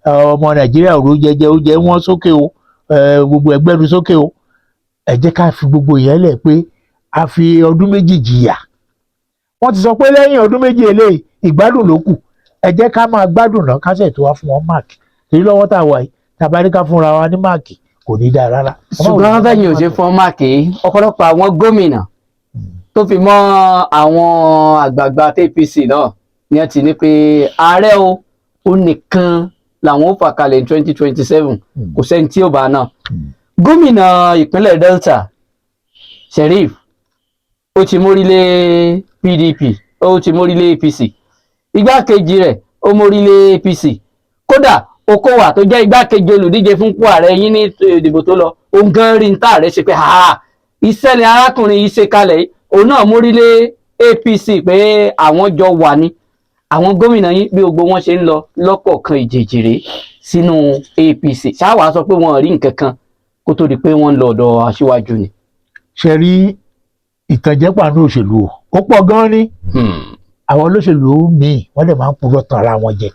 ọmọ Nàìjíríà ò ló jẹjẹ, oúnjẹ wọn sókè o, gbogbo ẹgbẹ́nu sókè o. Ẹ jẹ́ ká fi gbogbo ìyẹn lẹ̀ pé a fi ọdún 2 jìyà. Wọ́n ti sọ pé lẹ́yìn ọdún 2 eléyìí, ìgbádùn ló kù. Ẹ jẹ́ ká máa gbádùn náà, ká ṣẹ̀ tó wá fún wọn mark, torí lọ́wọ́ tá a wà yìí, tàbá ní ká fúnra wa ní mark, kò ní dáa rárá. Ṣùgbọ́n bẹ́yìn ò ṣe fún mark, ọ̀pọ̀lọpọ̀ àwọn gómìnà tó fi mọ́ àwọn àgbààgbà APC náà ni wọ́n ti ní pé ààrẹ o, ó nìkan làwọn ó fà kalẹ̀ ní 2027, kò sẹ́ni tí ó bá náà. Gómìnà ìpínlẹ̀ Delta, Sheriff, ó ti mórí lé PDP, ó ti mórí lé APC. Igbákejì rẹ̀, ó mórí lé APC. Kódà Okowa tó jẹ́ igbákejì olùdíje fún ipò ààrẹ yín ní ìdìbò tó lọ, òun gan rí ní tààrẹ ṣe pé ha, iṣẹ́ ni arákùnrin yìí ṣe kalẹ̀ yìí, òun náà mórí lé APC pé àwọn jọ wà ní. Àwọn gómìnà yín, bí gbogbo wọn ṣe ń lọ lọ́kọ̀ọ̀kan ìjèjìrè sínú APC, ṣáwàá sọ pé wọn rí nǹkan kan kó tó di pé wọ́n ń lọ ọ̀dọ̀ aṣíwájú ni? Ṣe rí, ìtànjẹ pàánù òṣèlú o, ó pọ̀ gan-an ní. Àwọn olóṣèlú míì, wọ́n dẹ̀ máa ń purọ́ tan ara wọn jẹ.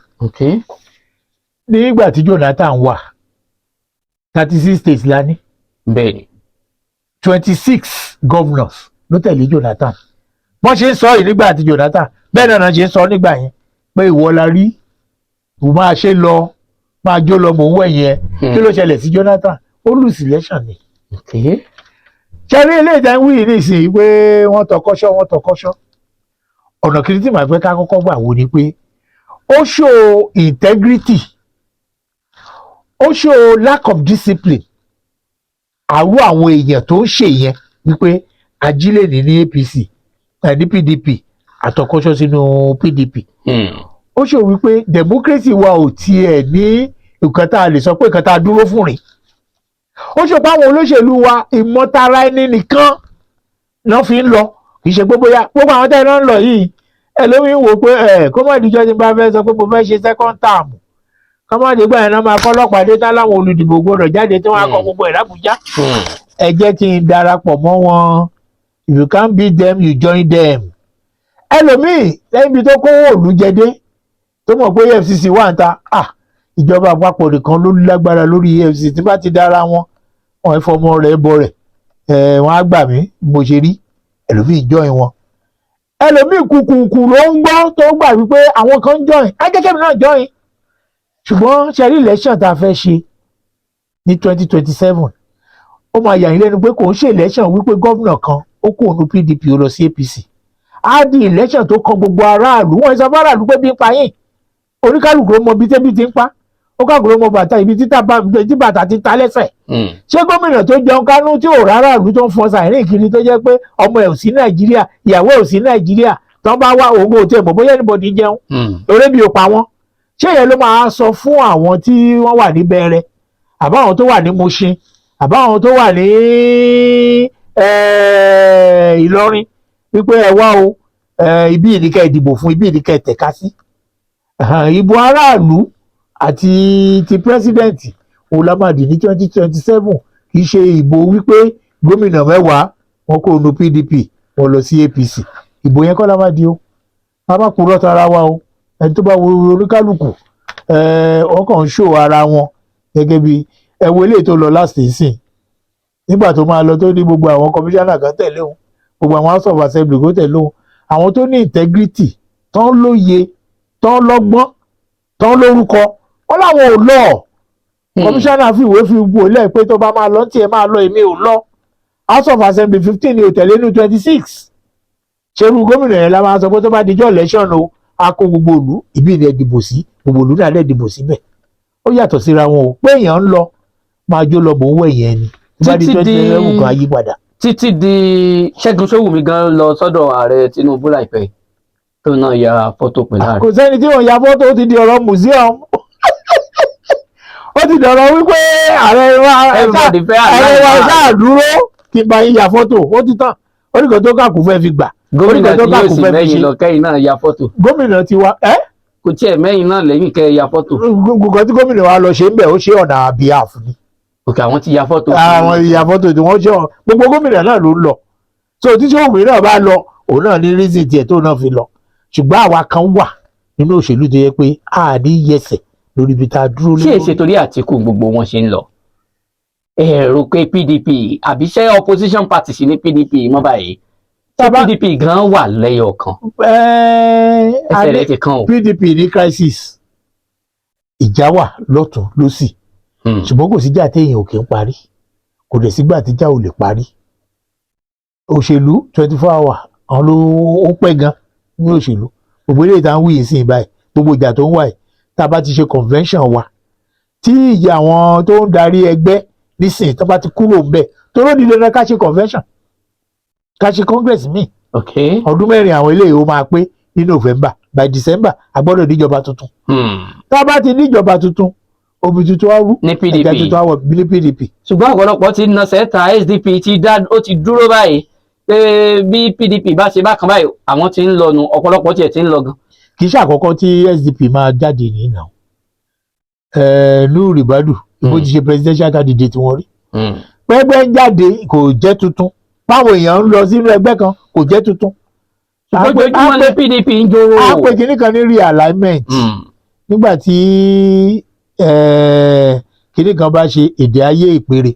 Nígbà tí Jonathan wà, 36 states la ní. 26 governors ló tẹ̀lé Jonathan. Wọ́n ṣe ń sọ yìí nígbà tí Jonathan, bẹ́ẹ̀ náà ṣe ń sọ nígbà yẹn pé ìwọ la rí, ìwọ máa ṣe lọ, máa jó lọ, mò ń wẹ̀yìn ẹ. Kí ló ṣẹlẹ̀ sí Jonathan? Ó lose election ni. Ṣẹ́rí, eléyìí tẹ́ ń wí yìí nísìnyí pé wọ́n tọkọ́ṣọ́, wọ́n tọkọ́ṣọ́, ọ̀nà kìíní tí màá fẹ́ ká kọ́kọ́ gbà wò ni pé ó show integrity, ó show lack of discipline àwọn èèyàn tó ń ṣe yẹn, wípé ajílẹ̀ ní APC, ní PDP, àtọkọ́ṣọ́ sínú PDP. Ó show wípé democracy wa ò tiẹ̀ ní nǹkan tá a lè sọ pé nǹkan tá a dúró fún rìn. Ó ṣe pé àwọn olóṣèlú wa, ìmọ̀tara ẹni nìkan náà fi ń lọ. Kì í ṣe pé bóyá gbogbo àwọn tẹ́lẹ̀ náà ń lọ yìí, ẹlòmíín wò pé ẹ kó má dìjọ́ tí n bá fẹ́ sọ pé mo fẹ́ ṣe second term, kó má dìgbà yẹn náà máa kọ́ ọlọ́pàá dé tá láwọn olùdìbò gbọdọ̀ jáde tí wọ́n á kọ gbogbo ẹ̀ lábújá. Ẹ jẹ́ kí n darapọ̀ mọ́ wọn. If you can't beat them, you join them. Ẹlòmíì, lẹ́yìn ibi tó kówó òlú jẹ dé, tó mọ̀ pé EFCC wà ń ta, ah, ìjọba àpapọ̀ nìkan ló lágbára lórí EFCC, tí bá ti dára wọn, wọn ẹ fọmọ rẹ̀ bọ rẹ̀ ẹ, wọn á gbà mí bí mo ṣe rí. Ẹlòmíì join wọn. Ẹlòmíì kùkùkù ló ń gbọ́ tó gbà wípé àwọn kan ń join, akẹ́kẹ́ mi náà join. Ṣùgbọ́n ṣe rí election tá a fẹ́ ṣe ní 2027, ó máa yà yín lẹ́nu pé kò ń ṣe election wípé gómìnà kan ó kó òun PDP, ó lọ sí APC. Á di election tó kan gbogbo aráàlú. Wọ́n sọ fáráàlú pé bí ń pa yín, oníkálukú ló mọ ibi tẹ́bí ti ń pa ó, kálukú ló mọ bàtà ibi tí bàtà ti ta lẹ́sẹ̀. Ṣé gómìnà tó jẹun kánú, tí ò rárá ìlú, tó ń fọn sàárín kiri, tó jẹ́ pé ọmọ ẹ̀ ò sí Nàìjíríà, ìyàwó ẹ̀ ò sí Nàìjíríà, tó ń bá wá òun kò tiẹ̀ mọ̀ bóyá anybody jẹun, orí bí ò pa wọ́n, ṣé yẹn ló máa sọ fún àwọn tí wọ́n wà ní Bẹ̀rẹ̀ Àbáwọn tó wà ní Mushin, àbáwọn tó wà ní Ìlọrin, wípé ẹ wá o, ibi ìníkẹ́ ìdìbò fún, ibi ìníkẹ́ tẹ̀ka sí. Ìbò aráàlú àti ti president òun la máa dì ní 2027. Kì í ṣe ìbò wípé gómìnà 10 wọn kò nu PDP, wọn lọ sí APC. Ìbò yẹn kọ́ la máa di o. A má purọ́ tara wa o. Ẹni tó bá wo oníkálukú, wọ́n kàn ń ṣò ara wọn gẹ́gẹ́ bí ẹ wo eléyìí tó lọ last season, nígbà tó máa lọ, tó ní gbogbo àwọn kọmíṣánná kan tẹ̀lé òun, gbogbo àwọn House of Assembly kó tẹ̀lé òun, àwọn tó ní integrity, tán lóye, tán lọ́gbọ́n, tán lórúkọ, wọn làwọn ò lọ. Kọmíṣánná fìwé fi wò lẹ́ pé tó bá máa lọ tiẹ̀ máa lọ, èmi ò lọ. House of Assembly 15 ni ò tẹ̀lé ní 26. Ṣerú gómìnà yẹn la máa sọ pé tó bá dijọ́ election o, a kó gbogbo ìlú ìbí ilẹ̀ dìbò sí, gbogbo ìlú náà lẹ̀ dìbò síbẹ̀? Ó yàtọ̀ síra wọn o. Pé èèyàn ń lọ máa jó lọ, bò ń wẹ̀ yẹn ni tó bá di Títí 2027 kan, á yí padà. Títí di Ṣẹ́gun Ṣówùmí gan lọ sọ́dọ̀ ààrẹ Tinubu láìpẹ́, tó náà ya fọ́tò pẹ̀lú ààrẹ. Kò sẹ́ni tí wọ́n ya fọ́tò. Ó ti di ọ̀rọ̀ museum, ó ti dọ̀rọ̀ wípé ààrẹ wa Everybody fẹ́ ààrẹ wa àlàyé. Ṣáà dúró kí n bá yín ya fọ́tò, ó ti tán. Oníkan tó kàkú fẹ́ fi gbà, Gómìnà oníkan tó tí yóò kàkú sì fẹ́ fi mẹ́yìn ṣe. lọ kẹ́yìn náà ya fọ́tò. Gómìnà tiwa ẹ́. Kò tiẹ̀ mẹ́yìn náà lẹ́yìn kẹ́ ya fọ́tò. Gbogbo tí gómìnà wa lọ ṣe ń bẹ̀, ó ṣe on behalf ni. Òkè àwọn ti ya fọ́tò. Àwọn ìyá fọ́tò tí wọ́n ṣe ọ̀, gbogbo gómìnà náà ló ń lọ. So tí sóhùnmí náà bá lọ, òun náà ní reason tiẹ̀ tó náà fi lọ. Ṣùgbọ́n àwa kan wà nínú òṣèlú tó yẹ pé a ní yẹsẹ̀ lórí ibi tá a dúró lé Ṣé lórí. èsè torí Àtìkù gbogbo wọn ṣe ń lọ? Ẹ rò pé PDP, àbí ṣé opposition party sí ní PDP mọ́ báyìí? Tí PDP gan wà lẹ́yọ̀ kan, a ẹsẹ̀ ní rẹ̀ ti kàn o. PDP ní crisis, ìjà wà lọ́tún lọ́sì, ṣùgbọ́n kò síjà téèyàn ò kí ń parí, kò dẹ̀ sígbà tíjà ò lè parí. Òṣèlú 24 hour àwọn ló ó pẹ́ gan ní òṣèlú. Gbogbo eléyìí tá à ń wí yìí sí báyìí, gbogbo ìjà tó ń wà yìí, tá a bá ti ṣe convention wa, tí ìjà àwọn tó ń darí ẹgbẹ́ nísìnyí tó bá ti kúrò ńbẹ̀, tó ló di dandan ká ṣe convention, ká ṣe congress míì. Ọdún 4 àwọn eléyìí ó máa pé ní November. By December, a gbọ́dọ̀ níjọba tuntun. Tá a bá ti níjọba tuntun, omi tuntun á rú, Ní PDP. ẹja tuntun á wọ̀ ní PDP. Ṣùgbọ́n ọ̀pọ̀lọpọ̀ ti na sẹ́ta SDP ti dá, ó ti dúró báyìí pé bí PDP bá ṣe bákan báyìí, àwọn ti ń lọ nu. Ọ̀pọ̀lọpọ̀ tiẹ̀ ti ń lọ gan. Kì í ṣe àkọ́kọ́ tí SDP máa jáde ní ìnà. Nuhu Ribadu bó ti ṣe presidential candidate wọn rí, pẹ́gbẹ́ ń jáde kò jẹ́ tuntun, báwọn èèyàn ń lọ sínú ẹgbẹ́ kan kò jẹ́ tuntun. Ojoojúmọ́ ní PDP ń jòrò. À ń pè kinní kan ní realignment. Nígbà tí kinní kan bá ṣe èdè ayé ìpèrè,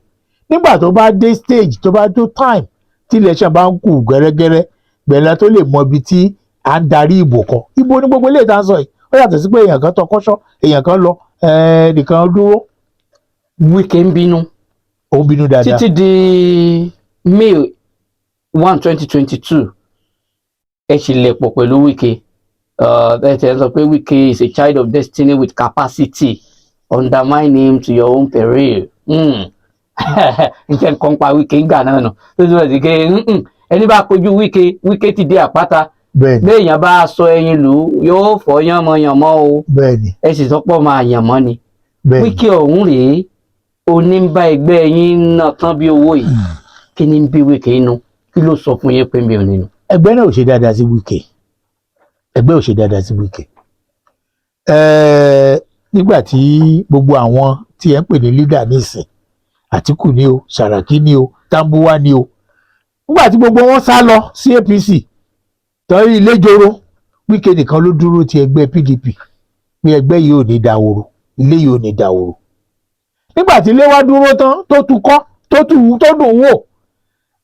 nígbà tó bá dé stage, tó bá tó time tí election bá ń kù gẹ́rẹ́gẹ́rẹ́ gbẹ̀lá, tó lè mọ ibi tí à ń darí ìbò kan. Ibo ní gbogbo eléyìí tá à ń sọ yìí, ó yàtọ̀ sí pé èèyàn kan tọ kọ́ṣọ́, èèyàn kan lọ, nìkan dúró. Wike ń bínú. Ó ń bínú dáadáa. Títí di May 1, 2022, ẹ sì lè pọ̀ pẹ̀lú Wike. Ẹ tẹ̀ ń sọ pé Wike is a child of destiny with capacity, undermine him to your own peril. Nǹkan nǹkan pa Wike ń gbà náà nù tó túbọ̀ sí pé ẹni bá kojú Wike, Wike ti di àpáta. Bẹ́ẹ̀ni. Béèyàn bá sọ ẹyin lù ú, yóò fọ́ yánmọ́yánmọ́ o. Ẹ sì sọ pé ọmọ àyànmọ́ ni. Wike ọ̀hún rèé onímbà ẹgbẹ́ yín náà tán bí owó yìí. Kí ni ń bí Wike inú? Kí ló sọ fún yín pé mi ò nínú? Ẹgbẹ́ náà ò ṣe dáadáa sí Wike, ẹgbẹ́ ò ṣe dáadáa sí Wike. Nígbà tí gbogbo àwọn tí ẹ ń pè ní leader nísìn, Àtíkù ni o, Sàràkí ni o, Tambuwa ni o, nígbà tí gbogbo wọn sá lọ sí APC torí ilé joro, Wike nìkan ló dúró ti ẹgbẹ́ PDP pé ẹgbẹ́ yìí ò ní dahoro, ilé yìí ò ní dahoro. Nígbà tí ilé wa dúró tán, tó tukọ́, tó tù, tó dùn wò,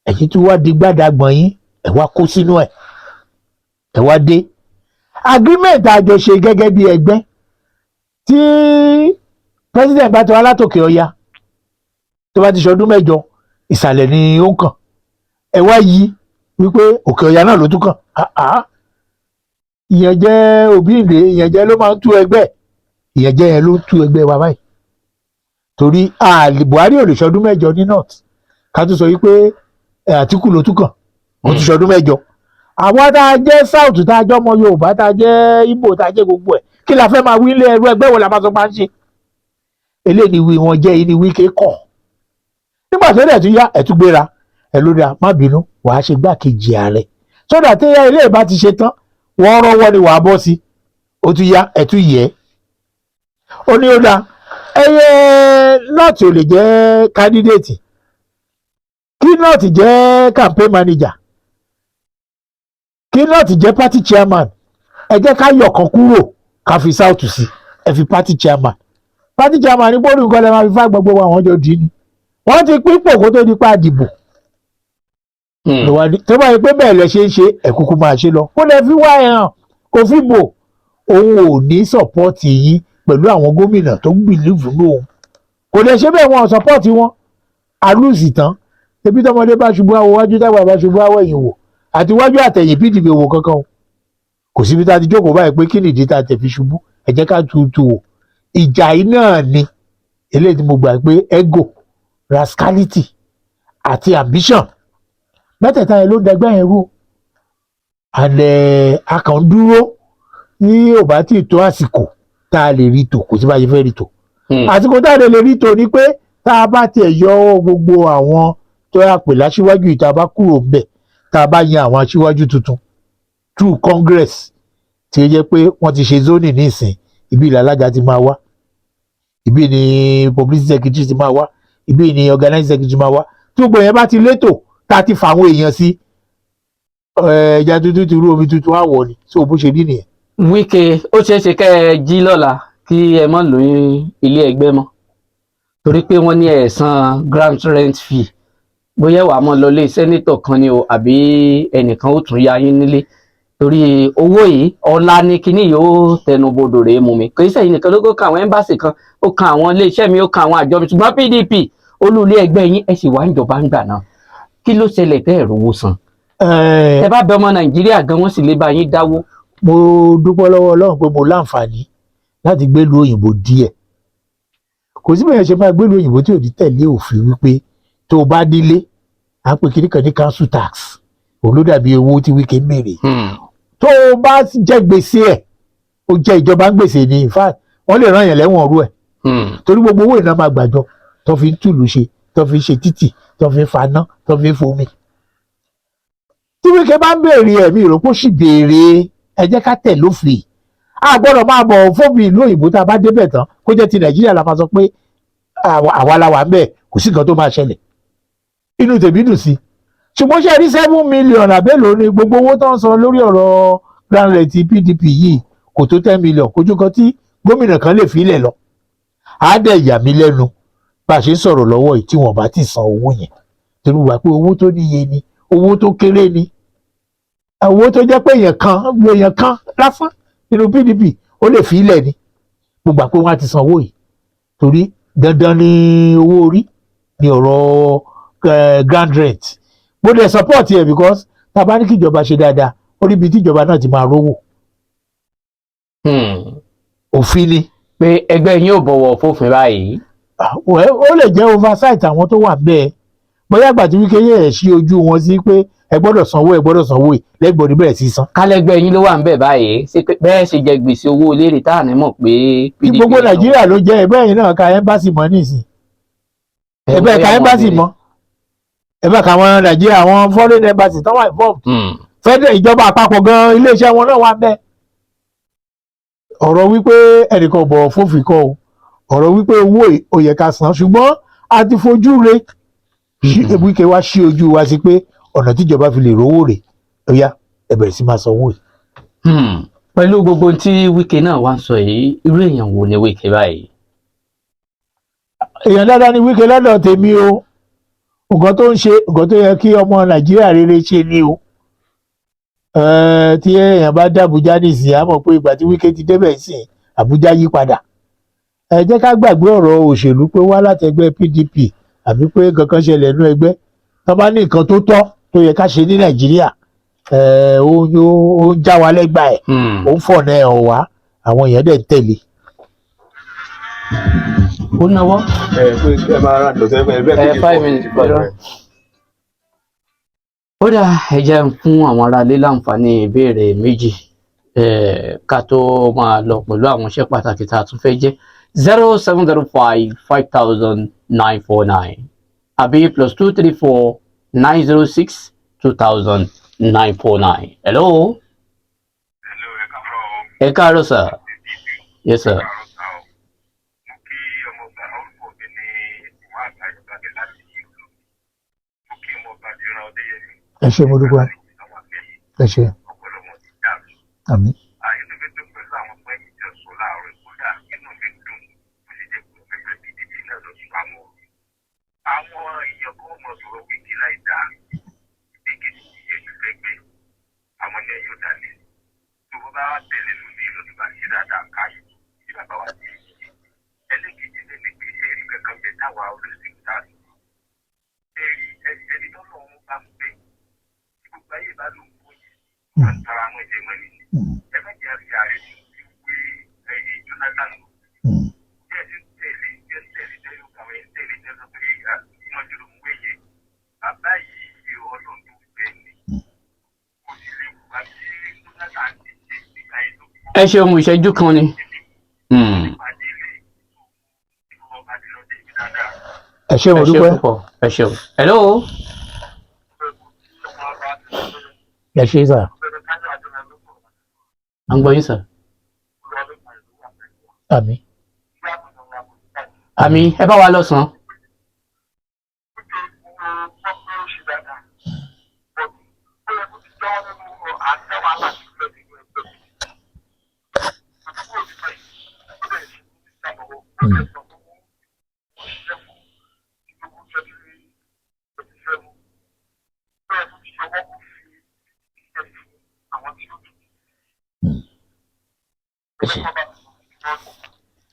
ẹ̀yin tí wá di gbádàgbọ̀n yín, ẹ̀ wá kó sínú ẹ̀, ẹ̀ wá dé agreement àjọṣe gẹ́gẹ́ bí ẹgbẹ́. Tí president bá ti wá látòkè ọya, tó bá ti ṣọdún 8, ìsàlẹ̀ ni ó ń kàn. Ẹ wá yí wípé òkè ọya náà ló tún kàn. Ah, ah. Ìyànjẹ Òbíǹde, ìyànjẹ ló máa ń tú ẹgbẹ́, ìyànjẹ yẹn ló ń tú ẹgbẹ́ wa báyìí, torí Buhari ò lè ṣọdún 8 ní north, ká tún sọ wípé Àtíkù ló tún kàn, ó tún ṣọdún 8. Àwọn tá a jẹ́ south, tá a jẹ́ ọmọ Yorùbá, tá a jẹ́ Ìgbò, tá a jẹ́ gbogbo ẹ̀, kí la fẹ́ máa wí lé ẹrú? Ẹgbẹ́ wo la máa sọ máa ń ṣe? Eléyìí ni wí wọn jẹ́ yìí ni Wike kọ̀. Nígbà tó dẹ̀ tún yá, ẹ̀ tún gbéra ẹ̀ ló dáa, má bínú, wàá ṣe gbákejì ààrẹ sódà tí eléyìí bá ti ṣe tán, wọ́n rọ́wọ́ ni wàá bọ́ sí. Ó tún yá, ẹ̀ tún yẹ ó ní ó dáa, ẹyẹ North ò lè jẹ́ candidate, kí North jẹ́ campaign manager, kí North jẹ́ party chairman. Ẹ jẹ́ ká yọ̀ kan kúrò, ká fi South sí, ẹ fi party chairman. Party chairman ní bóòlù nǹkan lè máa fi fá gbogbo àwọn jọ dì í ni wọ́n ti pín pò kó tó di pa àdìbò. Tó bá yẹ pé bẹ́ẹ̀ lẹ ṣe ń ṣe, ẹ̀ kúkú máa ṣe lọ, kó lẹ fi wá ẹ̀ hàn, kó fi bò. Òun ò ní support yín pẹ̀lú àwọn gómìnà tó ń believe lóhun, kò lè ṣe bẹ́ẹ̀, wọn ò support wọn. Alúùsì tán, ebi tọmọdé bá ṣubú àwọ wájú, tágbà bá ṣubú àwọ ẹ̀yìn wò, àti wájú àtẹ̀yìn PDP wò kankan o. Kò síbi tá a ti jókòó báyìí pé kí nìdí tá a tẹ̀ fi ṣubú, ẹ jẹ́ ká tuntun wò. Ìjà yìí náà ni eléyìí tí mo gbà pé ego, rascality àti ambition, mẹ́tẹ̀ẹ̀ta yẹn ló ń dẹgbẹ́ yẹn rú. And a kàn ń dúró ní ò bá tí ì tó àsìkò tá a lè rí tò, kò sí bá a ṣe fẹ́ rí tò. Àsìkò tá a lè rí tò ni pé tá a bá tiẹ̀ yọ gbogbo àwọn tó yà pè láṣíwájú yìí, tá a bá kúrò ńbẹ̀, tá a bá yan àwọn aṣíwájú tuntun through Congress, tí ó jẹ́ pé wọ́n ti ṣe zoning nísìn, ibi ìlà alága ti máa wá, ibi ni publicity secretary ti máa wá, ibi ni organizing secretary máa wá, tí gbogbo yẹn bá ti létò, tá a ti fa àwọn èèyàn sí, ẹja tuntun ti rú omi tuntun àwọ̀ ni. So bó ṣe rí nìyẹn. Wike, ó ṣeé ṣe kẹ́ ẹ jí lọ́la kí ẹ má lóyún ilé ẹgbẹ́ mọ́, torí pé wọ́n ní ẹ san ground rent fee. Bóyá wàá mọ́ lọlé senator kan ni o, àbí ẹnìkan ó tún ya yín nílé, torí owó yìí ọ̀la ni kinní yìí ó tẹnubodò rèé mú mi. Kì í sẹ́yìn nìkan ló kó kan àwọn embassy kan, ó kan àwọn iléeṣẹ́ mi, ó kan àwọn àjọ mi, ṣùgbọ́n PDP olú ilé ẹgbẹ́ yín, ẹ sì wá ń jọba ń gbà náà. Kí ló ṣẹlẹ̀ tẹ́ ẹ̀ rówó san? Ẹ bá bẹ ọmọ Nàìjíríà gan, wọ́n sì lè bá yín dáwó. Mo dúpẹ́ lọ́wọ́ Ọlọ́run pé mo láǹfààní láti gbélùú òyìnbó díẹ̀. Kò sí bẹ́ẹ̀ ṣe máa gbélùú òyìnbó tí ò ní tẹ̀lé òfin, wípé tó o bá nílé, à ń pè kíní kan ní council tax, òun ló dàbí owó tí Wike ń béèrè. Tó o bá jẹ gbèsè ẹ̀, ó jẹ ìjọba ń gbèsè ní. In fact, wọ́n lè rán yẹn lẹ́wọ̀n ọ̀rú ẹ̀, torí gbogbo owó ìná máa gbàjọ tó fi ń tùlù ṣe, tó fi ń ṣe títì, tó fi ń faná, tó fi ń fomi. Tí Wike bá ń béèrè ẹ̀mí ìrọ́pò sì béèrè, ẹ jẹ́ ká tẹ̀ lófin. A gbọ́dọ̀ máa bọ̀ fóbi ìlú òyìnbó, tá a bá débẹ̀ tán, kó jẹ́ ti Nàìjíríà la máa sọ pé àwa la wà ń bẹ̀, kò sí nǹkan tó máa ṣẹlẹ̀. Inú tèmi dùn sí, ṣùgbọ́n ṣe rí 7 million àbẹ́lò ní gbogbo owó tó ń san lórí ọ̀rọ̀ ground rent PDP yìí, kò tó 10 million, kojú kan tí gómìnà kan lè fi lẹ̀ lọ. Á dẹ̀ yà mí lẹ́nu bá a ṣe ń sọ̀rọ̀ lọ́wọ́ yìí tí wọ́n bá ti san owó yẹn, torí wà pé owó tó níye ni, owó tó kéré ni, owó tó jẹ́ pé èèyàn kan lásán nínú PDP ó lè fi ilẹ̀ ni. Mo gbà pé wọ́n á ti san owó yìí, torí dandan ni owó orí ní ọ̀rọ̀ ground rent. Mo dẹ̀ support ẹ̀ because tá a bá ní kí ìjọba ṣe dáadáa, ó níbi tí ìjọba náà ti máa rówó. Òfin ni. Pé ẹgbẹ́ yín ò bọ̀wọ̀ fófin báyìí. Ah, well, ó lè jẹ́ oversight àwọn tó wà bẹ́ẹ̀, bóyá àgbà tí Wike yẹ̀ ṣí ojú wọn sí pé ẹ gbọ́dọ̀ sanwó, ẹ gbọ́dọ̀ sanwó yìí, lẹ́gbọ̀n bẹ̀rẹ̀ sí san. Kálẹ́gbẹ́ yín ló wà ń bẹ̀ báyìí, ṣé pé bẹ́ẹ̀ ṣe jẹ gbèsè owó léèrè tá à ní mọ̀ pé Tí gbogbo Nàìjíríà ló jẹ́ ẹgbẹ́ yìí náà ka embassy mọ́ nísìn, ẹgbẹ́ ka embassy mọ́, ẹgbẹ́ ka àwọn Nàìjíríà, àwọn foreign embassy tó wà involved, federal, ìjọba àpapọ̀ gan, iléeṣẹ́ wọn náà wà bẹ́ẹ̀. Ọ̀rọ̀ wípé ẹnìkan bọ̀wọ̀ fófin kọ́ o, ọ̀rọ̀ wípé owó ó yẹ ká san, ṣùgbọ́n a ti fojú re Wike wá ṣí ojú wa sí pé ọ̀nà tíjọba fi lè rówó rè, ó yá, ẹ bẹ̀rẹ̀ sí máa sanwó yìí. Pẹ̀lú gbogbo ohun tí Wike náà wá ń sọ yìí, irú èèyàn wo ni Wike báyìí? Èèyàn dáadáa ni Wike lọ́dọ̀ tèmi o. Nǹkan tó ń ṣe, nǹkan tó yẹ kí ọmọ Nàìjíríà rere ṣe ni o. Tí èèyàn bá dé Àbújá nísìnyí, á mọ̀ pé ìgbà tí Wike ti débẹ̀ sí, Àbújá yí padà. Ẹ jẹ́ ká gbàgbé ọ̀rọ̀ òṣèlú pé wá láti ẹgbẹ́ PDP àbí pé kankan ṣẹlẹ̀ nínú ẹgbẹ́. Tó bá ní nǹkan tó tọ́ tó yẹ ká ṣe ní Nàìjíríà, ó ń já wa lẹ́gbàá ẹ̀, ó ń fọ̀nà ẹ̀ hàn wá, àwọn èèyàn dẹ̀ ń tẹ̀lé. Ó náwó. Ẹ pé ẹ máa rà lọ́sẹ̀ ẹ bẹ́ẹ̀. Ẹ 5 minutes pẹ̀lú. Ó dà, ẹ jẹ́ ń fún àwọn aráalé láǹfààní ìbéèrè méjì ká tó máa lọ pẹ̀lú àwọn iṣẹ́ pàtàkì tá a tún fẹ́ jẹ́. 0705 5949 àbí +234 906 2949. Hello. Hello, ẹ káàárọ̀ o. Ẹ káàárọ̀ sir. Yes sir. Káàárọ̀ sá o. Mo kí ọmọọba, orúkọ mi ní Wahab Ayọ̀bámi láti ìlú. Mo kí ọmọọba Dìran Ọdẹ́yẹmí. Ẹ ṣé, mo dúpẹ́. Àwọn akẹ́yìn Ẹ ṣé. ọ̀pọ̀lọpọ̀ ti dàrú. Àmín. Inú mi dùn pẹ̀lú àwọn pẹ́yì tẹ́ sọ láàárọ̀, kódà inú mi dùn bó ṣe jẹ́ pé ẹgbẹ́ PDP náà lọ sọ àwọn ọ̀rọ̀. Àwọn èèyàn kan mọ̀ sọ̀rọ̀ wíkì láì dáa. Wíkì ti yẹ ìfẹ́gbẹ́. Àwọn ni yóò dalẹ̀. Tó bá bá tẹ̀lé lómi lọ́dún bá ṣe dáadáa káyọ̀ tí bàbá wa ti ṣe. Ẹlẹ́kejì lè ní pé ẹ̀rí kankan bẹ táwa olóṣèlú tá a sọ. Ẹ̀rí ẹni tó lọ́wọ́ bá ń bẹ tí gbogbo ayé bá ló ń kó yìí. Wọ́n ń tara wọn jẹ mọ́ ni. Ẹ má jẹ́ àfi ààrẹ tí ń wé ẹyẹ Jonathan lọ. Bí ẹ ti ń tẹ̀lé, bí ẹ ń tẹ̀lé tẹ́lẹ̀ kàwé ń tẹ̀lé tẹ́lẹ̀ pé wọ́n jùlọ ń wé yẹn. Bàbá yìí ọlọ́run tó gbẹ ni. Kò sì lè wà bí Jonathan ti ṣe níka ètò Ẹ ṣeun, ìṣẹ́jú kan ni. Ẹ ṣé, mo Ẹ ṣe dúpẹ́. púpọ̀, ẹ ṣeun. Hello. Ẹ ṣé sà. À ń gbọ́ yín sir. Àmín. Àmì ẹ bá wa lọ́sàn-án.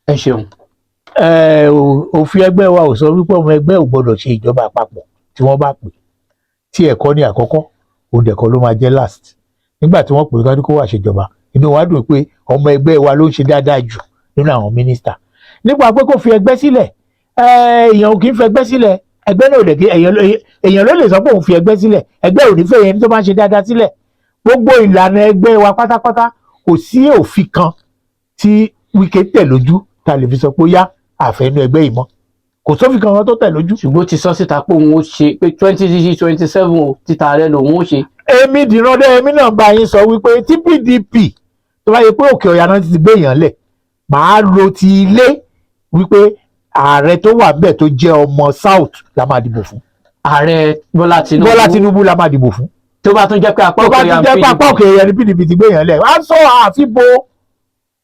Ẹ ṣeun. Ẹ, òfin ẹgbẹ́ wa ò sọ wípé ọmọ ẹgbẹ́ ò gbọ́dọ̀ ṣe ìjọba àpapọ̀ tí wọ́n bá pè. Tí ẹ̀kọ́ ní àkọ́kọ́, òun dẹ̀kọ́ ló máa jẹ́ last. Nígbà tí wọ́n pè é kó wá ṣèjọba, inú wa dùn pé ọmọ ẹgbẹ́ wa ló ń ṣe dáadáa jù nínú àwọn mínísítà. Nípa pé kó fi ẹgbẹ́ sílẹ̀, ẹ, èèyàn ò kì í fi ẹgbẹ́ sílẹ̀. Ẹgbẹ́ náà ò dẹ̀ kí èèyàn ló lè sọ pé òun fi ẹgbẹ́ sílẹ̀. Ẹgbẹ́ ò ní fẹ́ yẹn tó bá ń ṣe dáadáa sílẹ̀. Gbogbo ìlànà ẹgbẹ́ wa pátápátá, kò sí òfin kan tí Wike tẹ̀ lójú tá a lè fi sọ pé ó yá àfẹnú ẹgbẹ́ yìí mọ́. Kò sófin kankan tó tẹ̀ lójú. Ṣùgbọ́n ó ti sọ síta pé òun ó ṣe pé 2027 o, títa rẹ lòun ó ṣe. Èmi Dìran Ọdẹ́yẹmí náà bá yín sọ wípé tí PDP tó bá yẹ pé òkè ọ̀yà náà ti gbé èèyàn lẹ̀, màá lo ti ilé wípé ààrẹ tó wà bẹ́ẹ̀ tó jẹ́ ọmọ South la máa dìbò fún. Ààrẹ Bọ́lá Tinubu. Bọ́lá Tinubu la máa dìbò fún. Tó bá tún jẹ́ pé apá Tó bá òkè ti ọ̀yà jẹ́ pé apá òkè ọ̀yà ní PDP ti gbé èèyàn lẹ̀, á sọ àfibò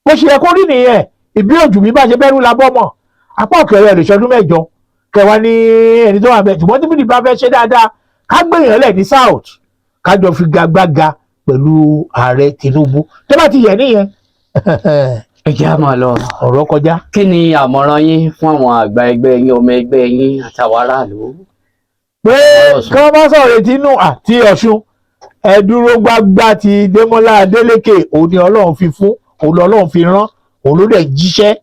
bó ṣe yẹ kó rí nìyẹn. Ìbí òjò mi bá ṣe bẹ́rù la bọ́ mọ̀, apá òkè ọ̀yà lè ṣọdún 8 kẹwàá ní ẹni tó wà bẹ́ẹ̀. Ṣùgbọ́n tí PDP bá fẹ́ ṣe dáadáa, ká gbé èèyàn lẹ̀ ní South, ká jọ fi gagbága pẹ̀lú ààrẹ Tinubu. Tó bá ti yẹ nìyẹn. Ẹ jẹ́ á máa lọ. Ọ̀rọ̀ kọjá. Kí ni àmọ̀ràn yín fún àwọn àgbà ẹgbẹ́ yín, ọmọ ẹgbẹ́ yín àtàwọn aráàlú? Pé Ọ̀ṣun. kí wọ́n bá sọ̀rọ̀ etí inú àti Ọ̀ṣun, ẹ dúró gbágbá ti Démọ́lá Adélékè. Òun ni Ọlọ́run fi fún, òun lọ́lọ́run fi rán, òun ló dẹ̀ jíṣẹ́,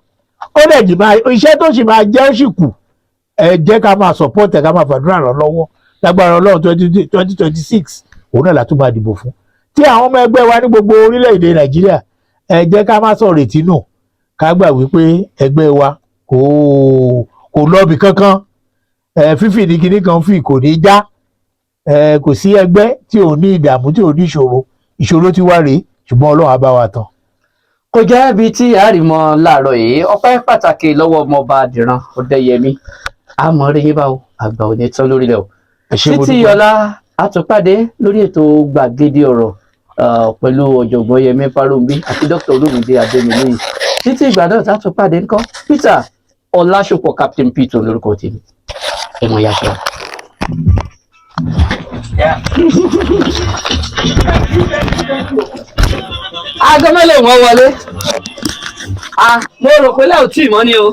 ó dẹ̀ jì máa iṣẹ́ tó sì máa jẹ́ ó sì kù. Ẹ jẹ́ ká máa support ẹ̀, ká máa fàdúrà ràn lọ́wọ́. Lágbára Ọlọ́run, 2026, òun náà la tún máa dìbò fún. Tí àwọn ọmọ ẹgbẹ́ wa ní gbogbo orílẹ̀-èdè Nàìjíríà, ẹ jẹ́ ká má sọ̀rọ̀ ètí nù, ká gbà wípé ẹgbẹ́ wa kò lọ́ọ̀bì kankan. Ẹ fífì ní kinní kan fì kò ní já. Ẹ kò sí ẹgbẹ́ tí ò ní ìdààmú, tí ò ní ìṣòro. Ìṣòro ti wá rèé, ṣùgbọ́n Ọlọ́run á bá wa tán. Kò jẹ́ ibi tí àrìmọ́ láàárọ̀ yìí. Ọpẹ́ pàtàkì lọ́wọ́ ọmọọba Dìran Ọdẹ́yẹmí. Àmọ́ rí yín báwo, àgbà ò ní tán lórílẹ̀ o. Ẹ ṣé, mo Títí dúpẹ́. ọ̀la, àtúnpàdé lórí ètò gbàgede ọ̀rọ̀ pẹ̀lú ọ̀jọ̀gbọ́n Yẹmí Fáròǹbí àti Dr. Olúmídé Adémilóyè. Títí ìgbà náà tá a tún pàdé ńkọ́, Peter Ọlásùpọ̀, Captain Peter lórúkọ tèmi. Ẹ mọ̀ yàtọ̀. Aago mélòó wọ́n wọlé? Ah, mo rò pé lẹ́ò tí ì mọ́ ni o.